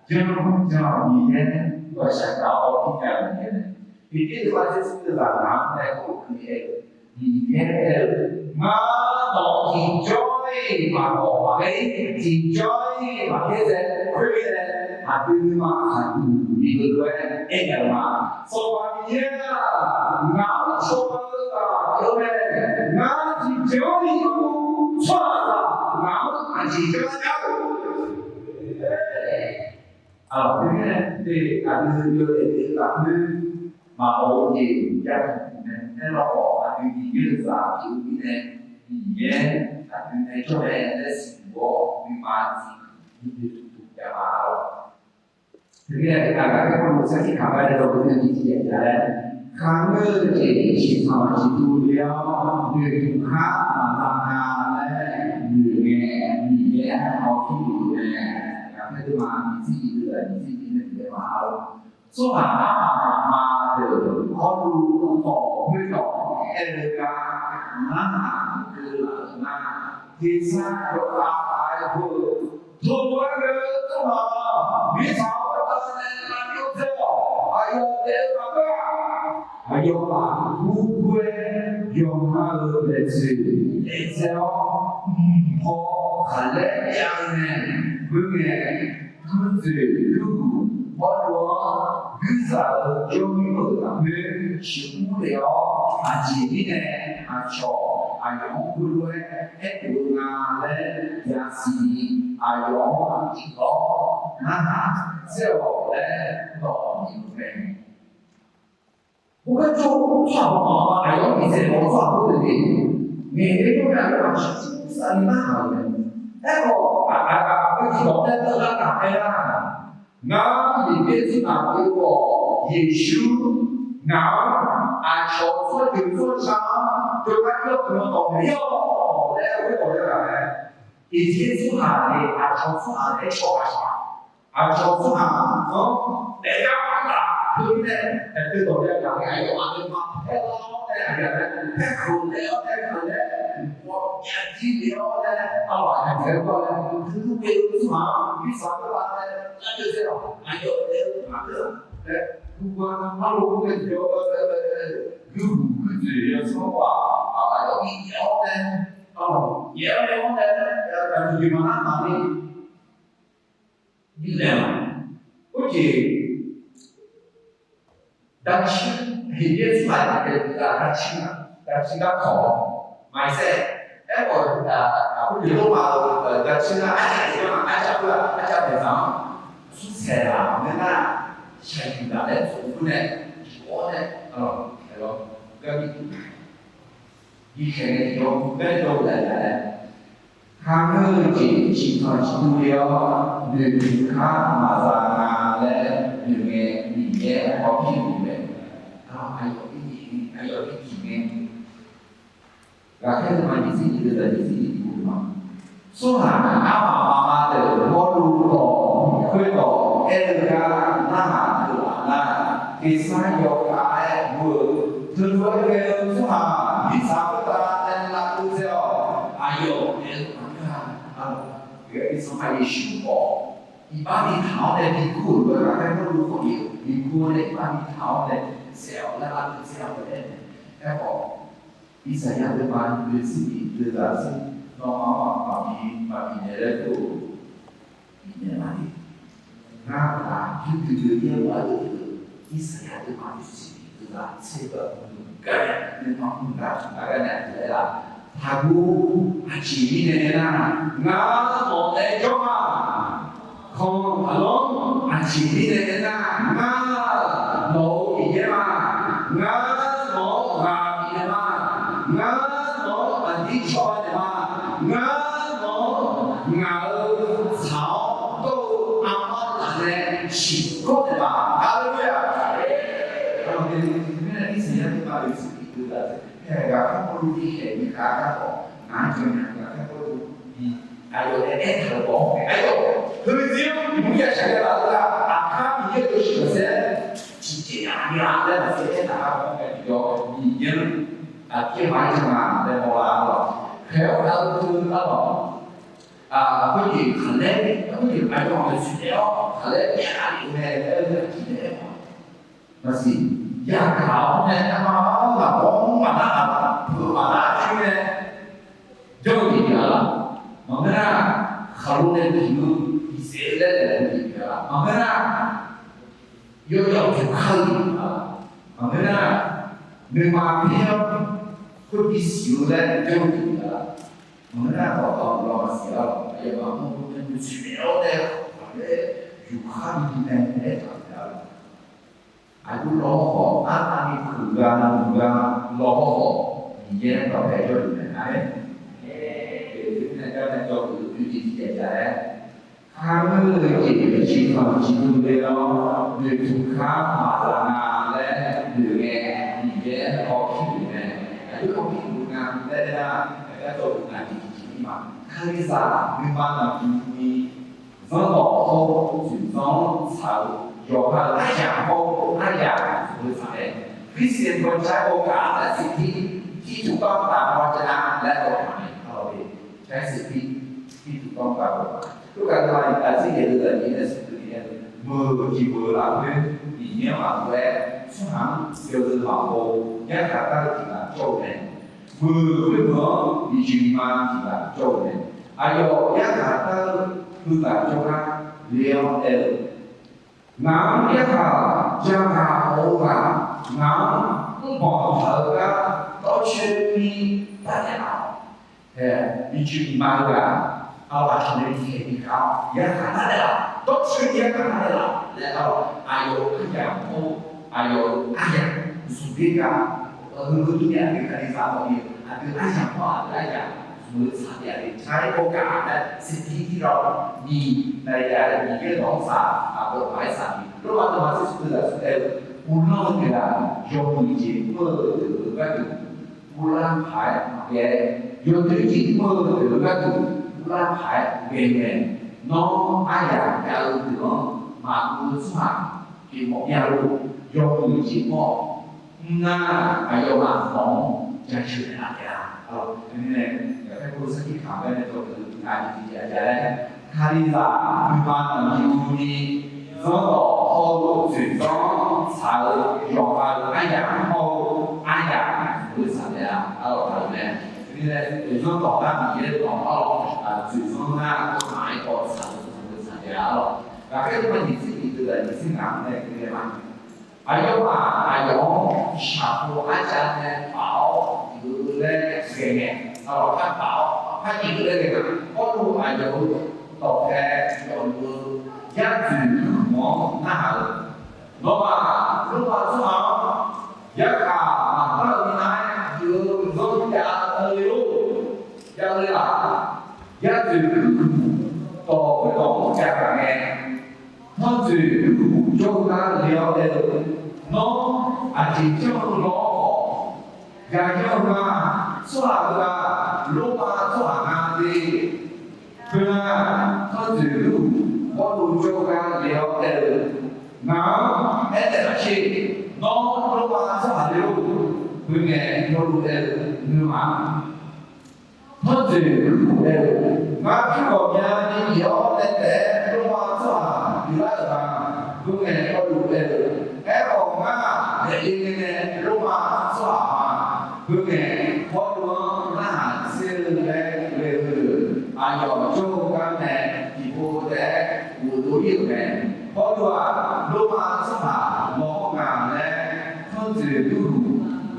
Janr janr-awq Miqyaer, ghawqshaq gaq-awr hawpir nya-eu Miqyaer nae, Miqyaer teughaq tser smr deuq zaq ngaq-anr nae kawr-eu keuv aer-eu, Miqyaer aer-eu, ngar nawq-anr tiqjawr-iq maqdawq maqghae-ir, tiqjawr-iq maqghae zae khoermirnae, aqdui nuima khaqduq bideuv-aer aer nya-eu ma. Sanqpaq Miqyaer-aq, ngaq-anr cawba-eu ghaq pyeuf-eu mae. Ngar tiqbyan-anr ni maqdur, tsawrhaqzaq ngaq-anr aqjeq janr lar nya-eu. Aqlawq, teumirnae aqdui yawdaef daef-eu lafkhoer maqbaw-eu jeq jav-eu mae. Aerlawkhawf, aqdui Miqyaer-euq zaq pyeuf-eu mirnae, Miqyaer aqdui nae jawr mae laer siqduq-awr, nuima siq nuidui duidui jav ma lawr. Teumirnae aqgaf ghae Pawrluv sarkir kaq gar nae dawq-eu nuidui tiqjav jav laer, kaqngeur-eu jeq ciqtanq ciqtuv le-awr noeqtmq kar maqza nga laer noeqngae, Miqyaer hawpir luf-eu mae. Ghaqkhaer teuma nyiq tser nyiq deuq-aq, nyiq tser nyiq nae noeqngae ma lawr. Tsawrhaq armaf ma deuq hawrluv tawq khoerdawq aer-eu gar narhaq keuvlaf-euq nar, tersar yawkhav taq-aer gor-eu, teulof-aer ghae-eu tsawrhaq-aq, mirtsaq-anr khoertav nae lavbyov tsaev-awq. Aqyawf daef-eu maqngeur-a. Aqyawfmaf gurgur-aer yawqha-euq maeqtsoeq daef tsaev-awr, mq paw khaqlaer jav-eu mae. Khoerngae, guirdzoeq yurguq hawrlof-anr guirzaq-euq jawrmir-euq lafkhoer sheuqmr lef-awr, aqjeq mirnae aqcawq aqyawf-anr gurgur-aer aerkhof-eu nga laer yasiq ni, aqyawf-anr tiqkawv-awr narhaq tsaer-awq laer dawq bif-eu mae. Khoergar tsawrhaq aqyawf-anr bifnaeq-awr tsawrhaq khoerdeuq ni, ngaeq-aer jawr-aer aqyawfmaf ciqcur safni narhaq-euq mae. Aerkhawf, aqgaf aqgaf khoer tiqdawq taer teular taq-aer nar, ngar Yeqbyaer tsawrhaq pyeuf-eu khawf, Yeqsur ngaq-anr aqcawq tsawrjeuq tsawrca-anr jawrgar jawr-eu nan dawq maeq-ir-awq laer aer-eu khoerdawq-aer ghaq mae. Yeqbyaer tsawrhaq ni aqcawq tsawrhaq naeq-aer cawba shaq. Aqcawq tsawrhaq-anr daefgar maqtaf teumirnae, daefdui dawq jav gaq-aer aqyawf aqduimaf paerlar-awr nae aqyawf nae paerkeuq laer-awr nae keuq laer, mqpawf jav jir lef-awr nae arlawq aqyawf nae ghae-eu gar laer, teulof ghae-eu tsawrhaq-anr mirtsaq khoertav nae lavbyov tsaev-awq. Aqyawf nae-eu maqngeur laer, gurgur-a arlawq ghae tiqjawr-eu yurguq guirdzoeq yawsanr-aq, aqyawf bi yaef-awr nae, arlawq yaef-awr nae, aqduq jeq maqnar taq ni bifnaeq-awq. Khoerjeq davcir, Heqbyaer tsawrhaq-aq, davcir, davcir garkawq maqaer saer. Aerkhawf, aqkhoer jeq lorma-euq davcir nar arcav daef-anr, arcav khoer-aq, arcav daefzaq-anr smrsaeq laf-awr nae nar, shaqyuif laf laer tsof-eu khoer nae, yuf-awr nae, arlawq, aerlawr, garbi tuf-a. Bikhaeq nae tiqjawr gar jawr-eu laf-a laer, kaqngeur-eu jeq ciqtanq ciqtuv le-awr noeqtmq kar maqza nga laer noeqngae, Miqyaer hawpir luf-eu mae. Aqyawf bi tiq ngae, ghaqkhaer teuma nyiq tser nyiq deuq zaq nyiq tser nyiq deuq ma. Tsawrhaq armaf mafma deuq hawrluv tawq khoerdawq aer-eu gar narhaq keuvlaf nar, tersar yawkhav-aer gur-eu, teulof-aer ghae-eu tsawrhaq mirtsaq khoertav nae lavbyov tsaev-awq. Aqyawf naeq-eu maqngeur-a. Arlawq, Sanqpaq Yeqsur khawf iqbax bitaq-awr nae bigur-euq lof-aer ghaqkhaer hawrluv khawf-iq bigur nae iqbax bitaq-awr nae saef-awq laer lavbyov tsaev-awq laer aer-eu mae. Aerkhawf, Irsaqyar teuma nyiq tser nyiq deuq zaq tser, nawmaf-anr maqbi maqbi naeq laer kur-eu bifnaeq ma le. Ngar aqda yurdui dui yaer ghaq-eu deuq, Irsaqyar teuma nyiq tser nyiq deuq zaq tser-eu gar nuima mr gar taq gar gar nae aqdui aer-a, taqguv, aqjeq mirnae aernar, ngar nawq nae jawr ma. Kawq aqlanr aqjeq Tiqbir nae aernar, ngar nawq-euq Miqyaer ma. Ngar nawq-anr ghaq bifnaeq ma. Ngar nawq-anr aqdir cawba naeq ma. Ngar nawq-anr ngaq-euq tsaq-awr dawr-eu armar laf nae ciqkawr naeq ma. Haleluya. Aqmeq. Mirnae irsaq yar teqpav oe siq bi deuv-a. Haeq ghaq kharmawr luf bi khaeq bi khaeq-a garkawv, ngaq-anr janrnya ghaq kharmawr luf bi aqyawf nae aertaq-euq bawq-anr khaeq aqyawf, heulof-aer jir-anr mqmr ya shaq ghae laf-eu ghaq, aqkar Miqyaer-euq dawqshiq maqsaer tiqjeq nya aqmyanlaf laer maqsaer aertaq-a bawq-anr khaeq tiqjawr, Miqyaer-anr aqpyeq maqaer janrnya laer mawrlar-awq. Khaeq-awr dav-eu teu-eu arlawq, khoerjeq khaqlaer, khoerjeq aqyawf-anr maeqtsoeq naeq-awr khaqlaer byav-a lef-eu mae laer aer-eu aqjeq nae aer-awq. Maqsiq, yagaq-awr nae armar-anr ghaq bawr mr maqnar-aq, peuq maqnar-aq coer nae janr-eu jeq pyeuf-a laf. Maqngeur nar, khaqlo nae tiq-eu tiqsaef laer laeq-eu jeq pyeuf-a laf. Maqngeur nar, yawjawf tiq kar-eu jeq pyeuf-a laf. Maqngeur nar, nuima paer-awr khoer bisiq-eu laer janr-eu jeq pyeuf-a laf. Maqngeur nar, dawqtawvluf-a maqsiq-a laf. Aqyawfmaf mr-eu nae nuisiq naeq-awr nae khawf laer yufkhar bibinae aertaq-euq mae-a laf. Aqjox lawhawr khawf, arnavni huiq gha navluf gha lawhawr khawf, Miqyaer dawqpae jawrluf mae-a. Aqmeq. Aqjeq mirnae gar nae jawrluf-eu oe jeq tiqjeq jav-aer, kar-eu jeq ciqkhanq ciqdui le-awr noeqtmq kar maqzaf nga laer noeq ngae, Miqyaer hawpir luf mae. Aqjox hawpir luf nga laer aernar, aqgar jawrluf nga jeq tiqjeq ir ma. Kalizaq nuima naqbi ni zanrdawq hawr-eu tsoeqzanr-anr tsaq-eu yawqha-euq aryamq hawr-eu aryamq zmq-eu tsaq mae. Christian bawqcar bawqgaq-a laer siqtir, tirtuq bawqgaq bawqcar laer bawqgaq mae. Arlawq-e, car siqtir, tirtuq bawqgaq bawqgaq. Khoergaq-euq aqzir yaeq-eu aqnyir nae siqtir-eu, meuq jeq meuq-eu lafkhoer Miqyaer-anr maqlof-aer, tsawrhaq-anr yawzeu maqbaw-eu yarkhaq dar-eu tiq ghaq jawr-eu mae. Meuq khoermeuq-anr miqjeq miqma tiq ghaq jawr-eu mae. Aqyawf yarkhaq dar-eu heughaq jawrgar le-awr aer-eu, ngaq-anr yarkhaq jav ghaq mawf-eu ghaq, ngaq-anr mrbanq taq-eu gar dawrcoeni darnaeq laf-awq. Hae, miqjeq miqma-eu ghaq, arlawq aqcawq nae bikhaeq bikhav-awr yarkhaq narnaeq laf, dawrcoeni yarkhaq narnaeq laf laer arlawq, aqyawf-euq aryamq hawr-eu, aqyawf-euq aryamq zmq der gar, heu heu durni aqdui Kalizaq mawf-eu aqdui aryamq hawr-eu aqdui aryamq zmq-eu tsaq taef-a, car-aer bawqgaq laer siqtir tir lar-awq. Miq naeq-aer Miqyaer dawq-anr saq, aqbawq maqaer saq ni, lormav dawqma sir sir deuq zaq sir aer-eu, uvlanr-eu deuq-aq, yawmuiq jeq mr-eu deuq-euq gharduq, uvlanr paq-aer maqghae, yawdoer jeq mr-eu deuq-euq gharduq, uvlanr paq-aer ghae ngae, nawr aryamq jav-eu deuq-anr maqguv-eu tsawrhaq pyeuf mawf mir-a lor. Yawmuiq jeq mr-awq. Mr nar, aqyawfmaf dawq-anr jaceuq naeqlaf taef-a. Arlawq, teumirnae, yaqkhaer kov sarkir kaq gar nae dawqtsuif nar jeq tiqjeq jav laer, Kalizaq nuima naqbi ni zanrdawq hawr-eu tsoeqzanr-anr tsaq-eu yawqha-euq aryamq hawr-eu aryamq zmq-eu tsaq taef-a. Arlawq, teumirnae, zanrdawq nar Miqyaer dawq arlawq, tsoeqzanr nar aqkaq-aer kawv tsaq-eu zmq-eu tsaq taef-a. Arlawq, ghaqkhaer teumaf nyiq tser nyiq deuq-aq nyiq tser ngaq-anr nae keuvle ma. Aqyawfmaf aqyawf-anr shaqpov arjav nae paf-awr tiqdeuv laer ghae ngae, arlawq, par paf-awr par tiqdeuv laer ghae nga. Pawrluv aqyawf-euq dawqpae yawfluf-eu yar dzoeq lurhmq-anr narhaq-eu, nawmaf lormav tsawrhaq-anr yarkhaq maqdar-euq minav-aer pyeuf-eu zanr jav-eu le lor. Jav-eu le laf. Yar dzoeq lurhmq dawq khoerdawq-anr jav taq ngae, tanrjoeq lurhmq jawr-eu gar le-awr aer-eu, nawr aqjeq janr-eu lawr khawf, gaqyan-eu ma. Tsawrhaq heughaq lormav tsawrhaq nga le. Khoernar, tanrjoeq lurhmq Pawrluv jawr-eu gar le-awr aer-eu, ngaq-anr aernaeq lafsher, nawr lormav tsawrhaq le lor. Khoerngae Pawrluv aer-eu, nuima tanrjoeq lurhmq aer-eu, ngar pyur ghawqmyani bif-awr nae taef-aer lormav tsawrhaq pyeuflar-euq ma. Khoerngae Pawrluv aer-eu, aerkhawf ngar daefle ngae nae lormav tsawrhaq ma. Khoerngae Pawrluv-anr narhaq tser-eu laer ghae-eu deuq aqyawf jawr-eu gar nae tiqpov taef-aer ghofdov ir-euq mae. Pawrluv-aq, lormav tsawrhaq mawrhawr nga laer tanrjoeq lurhmq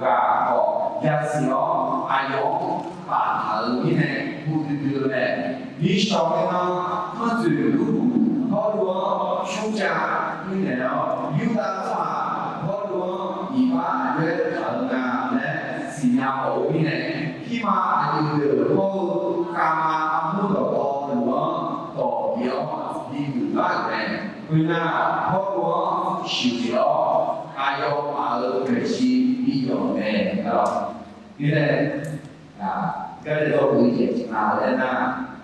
ghaq khawf yasiq-awr aqyawf-anr paftaq-euq mirnae gu duidui-eu mae. Nishawq ngae nan tanrjoeq lurhmq Pawrluv-anr shmrjav Mirnae-awr, Yurdav tsawrhaq Pawrluv-anr iqbax aqjox-aer taq-eu nga laer siqnya mawf-eu mirnae, pirma aqyuif deuq hawr-eu kavma armur dawqtawvluf-anr dawq bif-awr bigeuf lar-euq mae. Khoernar, Pawrluv-anr shuif jeq-awr, aqyawfmaf-euq maeqshi bi yawf mae. Mirnae, gardae dawrhuiq-eu jeq nar,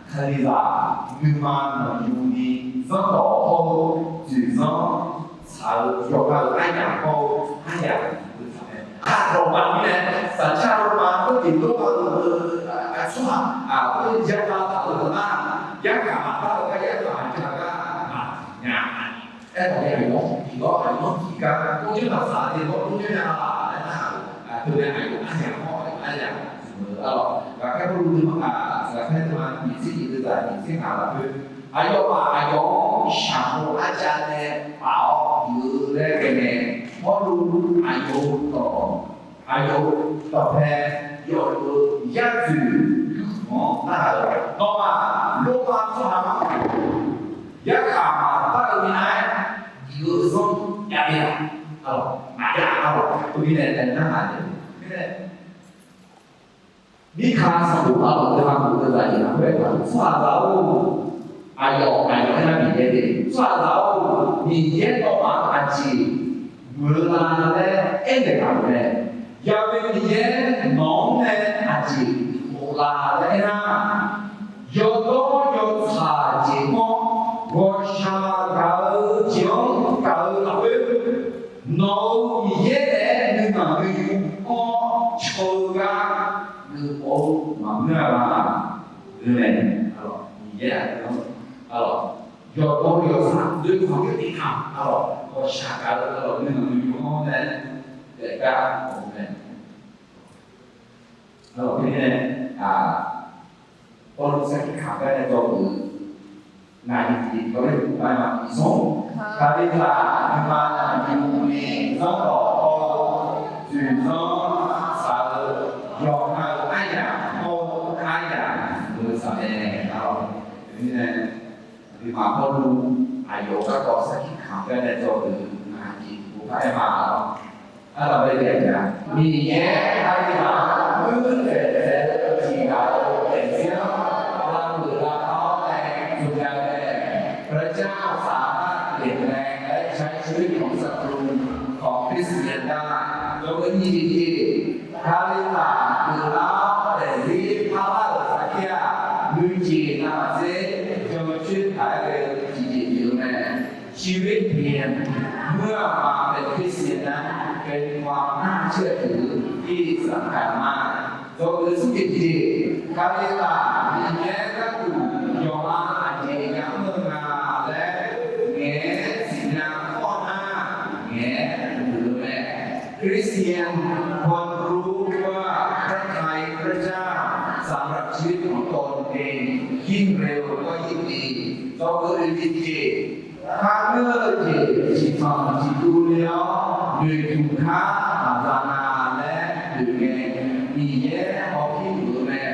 Kalizaq nuima nanqyuni zanrdawq hawr-eu dzoeqzanr tsaq-eu yawqha-euq aryamq hawr-eu aryamq-eu taq mae. Aqdawqma mirnae, saqcar loma khoerjeq lor-eu aqsurghaq, aqkhoer java taq-eu deuq nar, yarkhaq maqpar-eu gar yarkhaq maqjav gar maqnya. Aerkhawf ni aqyawf-anr tiqgawr aqyawf-anr tiqgar tovjawr naqsaq de-awr tovjawr nya-a laer nar-euq aqdui nae aqyawf aryamq hawr-eu aryamq zmq-eu arlawq. Ghaqkhaer Pawrluv nuima, ghaqkhaer nuima nyiq tser nyiq deuq zaq nyiq tser ngaq lafkhoer, aqyawfmaf aqyawf-anr shaqmov arjav nae paf-awr bif-eu laer ghae ngae, Pawrluv aqyawf-euq dawq, aqyawf-euq dawqpae yawfluf-eu yar dzoeq yurkhanq-anr nar-euq, nawmaf loma tsawrhaq-anr yarkhaq maqpar-eu minav-aer, diq-eu zanr jav-ir-a, arlawq, maqjav arlawq, teumirnae aernar-aq, mirnae Miqkaq sanqbof arlawq deuq ma bof deuq zaq jeq nar khoer-aq, tsawrhaqzaq-or, aqyawf aqyawf aernar Miqyaer de. Tsawrhaqzaq-or, Miqyaer nawmaf-anr aqjeq muiq-eu la laer aernaeq taq-euq mae. Yaghoe Miqyaer nawq-anr nae aqjeq bof la laer aernar, yawdawr yawtsaq jeq mawr ghawqshaq gaq-eu jeq-anr gaq-eu lafkhoer, nawq-euq Miqyaer naeq-aer nuinanq nuiyu mawr caw-eu gar geufmawf-eu maqngeur-a la? Deuq mae, arlawq, Miqyaer aqdui-anr, arlawq, yawdawr yawtsaq doer khanqkhoer tiqkaq, arlawq, ghawqshaq gaq-eu, arlawq, nuinanq nuiyu mawr nae daef gar mawf-eu mae. Arlawq, mirnae, Pawrluv sarkir kamq gar nae dzawgeuf-eu ngaq-iq tiqjeq tawr-aer yuf-eu ma-iq zanr, Kalizaq nuima naqbi ni zanrdawq hawr-eu dzoeqzanr tsaq-eu yawqha-euq aryamq hawr-eu aryamq meuq tsaq mae. Arlawq, mirnae, aqduimaf Pawrluv aqyawf garkawv sarkir kamq gar nae dzawgeuf-eu ngaq-iq tiqjeq bof par-aer ma-awq. Arlawq, bae jaeq-a, Miqyaer Kalizaq-anr muir-eu taef taef-eu tiqghaq-eu daefzir-anr lavgeuf lavpar-awr nae tsovnya-eu mae. พระเจ้าสามารถเปลี่ยนแปลงและใช้ชีวิตของศัตรูของคริสเตียนได้ Yawgeu nyiq jeq jeq, Kalizaq guiqlanq-awr daefzir parlar-euq sarkir-aq, nuijeq navmaqtser jancoer taq-aer ghae-eu tiqjeq pyeuf-eu mae. ชีวิตเปลี่ยน เมื่อมาเป็นคริสเตียนนั้นเป็นความน่าเชื่อถือที่สำคัญมาก Yawgeu smr jeq jeq, Kalizaq Miqyaer gharduq yawqha aqjeq yamr-eu nga laer ngaeq-aer siqnya-awr nar, ngaeq-aer muiq-eu mae. คริสเตียนควรรู้ว่าพระทัยพระเจ้า สำหรับชีวิตของตนเอง ยิ่งเร็วก็ยิ่งดี Yawgeu oeq jeq jeq, kharngeur-eu jeq tiqtanq tiqduv le-awr noeqtmq kar maqza nga laer noeq ngae, Miqyaer hawpir luf-eu mae.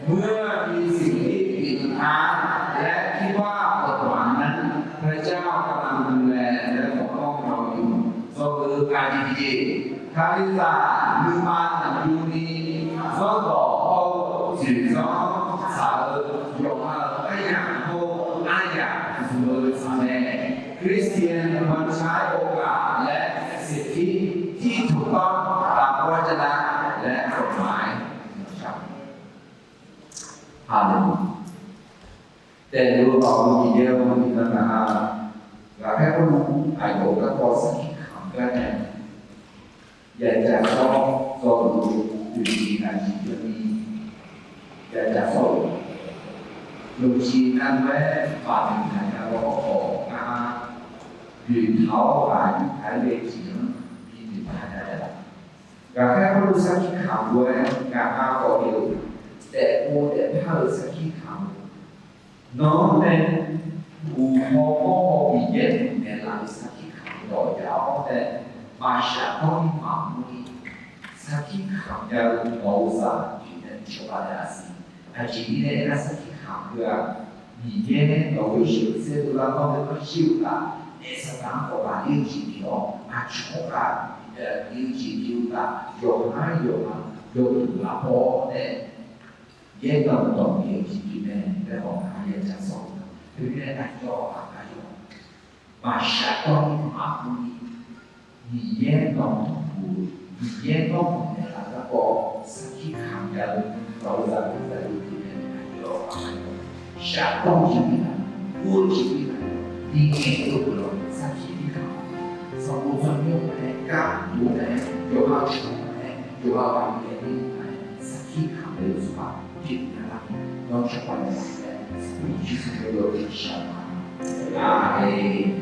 เมื่อมีสิ่งที่ผิดพลาดและคิดว่ากฎหมายนั้นพระเจ้ากำลังดูแลและปกป้องเราอยู่ Yawgeu aqjeq jeq, Kalizaq nuima naqbi ni zanrdawq hawr-eu dzoeqzanr tsaq-eu yawqha-euq aryamq hawr-eu aryamq zmq-eu tsaq mae. คริสเตียนควรใช้โอกาสและสิทธิที่ถูกต้องตามพระวจนะและกฎหมาย Haleluya. Daefluf-eu Baoq-eu Miqyaer-or, iqnan ngaq-aq, ghaqkhaer Pawrluv aqyawf-euq garkawv sarkir kamq gar nae yajaq sawr dawq-eu oeqciq naqciq jawrni yajaq sawr-euq, yawqjeq navluf-aer baqdmq taq nya-awr khawf, ngar noeqtaq-awr ghaq yurtaq-aer ghae-eu jeq-anr binoeq taq nya-a. Ghaqkhaer Pawrluv sarkir kamq lof-aer ngaq-aq khawf-eu daefpov daefpar-euq sarkir kamq-eu Nawq-anr nae uqhaw mawrhaw Miqyaer naeqlaf-euq sarkir kamq dawq yaf-awr nae maqshaf dawr-ir maqmur-ir, sarkir kamq jav-eu nawq-eu zaq jeq nae cawba naeqlaf siq. Aqjeq mirnae aernar, sarkir kamq heu-aq, Miqyaer nawq-euq sheuqtser-eu lar-awr nae arjir-eu taf Naef Saqdaq-anr khawf ghaqler-eu jeq pyeuf-awr, aqcawq-anr ghaqler-eu jeq pyeuf-eu taf, yawqha-anr yawqha yawduq lafkhoer nae yaerdawq dawq bif-eu jeq pyeuf mae laer khawf, aqyawf ja sawr-eu. Teumirnae aqyawf aqyawf maqshar dawr ni maqmr ni, Miqyaer nawq-anr tanqpuq-eu, Miqyaer nawr tanqnaeq laf garkawv sarkir kamq jav-eu, dawq-eu zaqdeuq zaqdeuq pyeuf mae. Aqyawf aqyawf shardawr-eu jeq pyeuf-a, ur-eu jeq pyeuf-a, Miqyaer-euq guiqlanq sarkir kamq, sanqbof sanqnymr nae, gar dof nae, yawqha-euq shawq nae, yawqha-euq aqyuif aqnyir nae sarkir kamq-eu tsawrhaq pyeuf nya lar. Nawr tsawrhaq nae sarkir kamq-eu yawqjeq shaq-a. Aqmeq.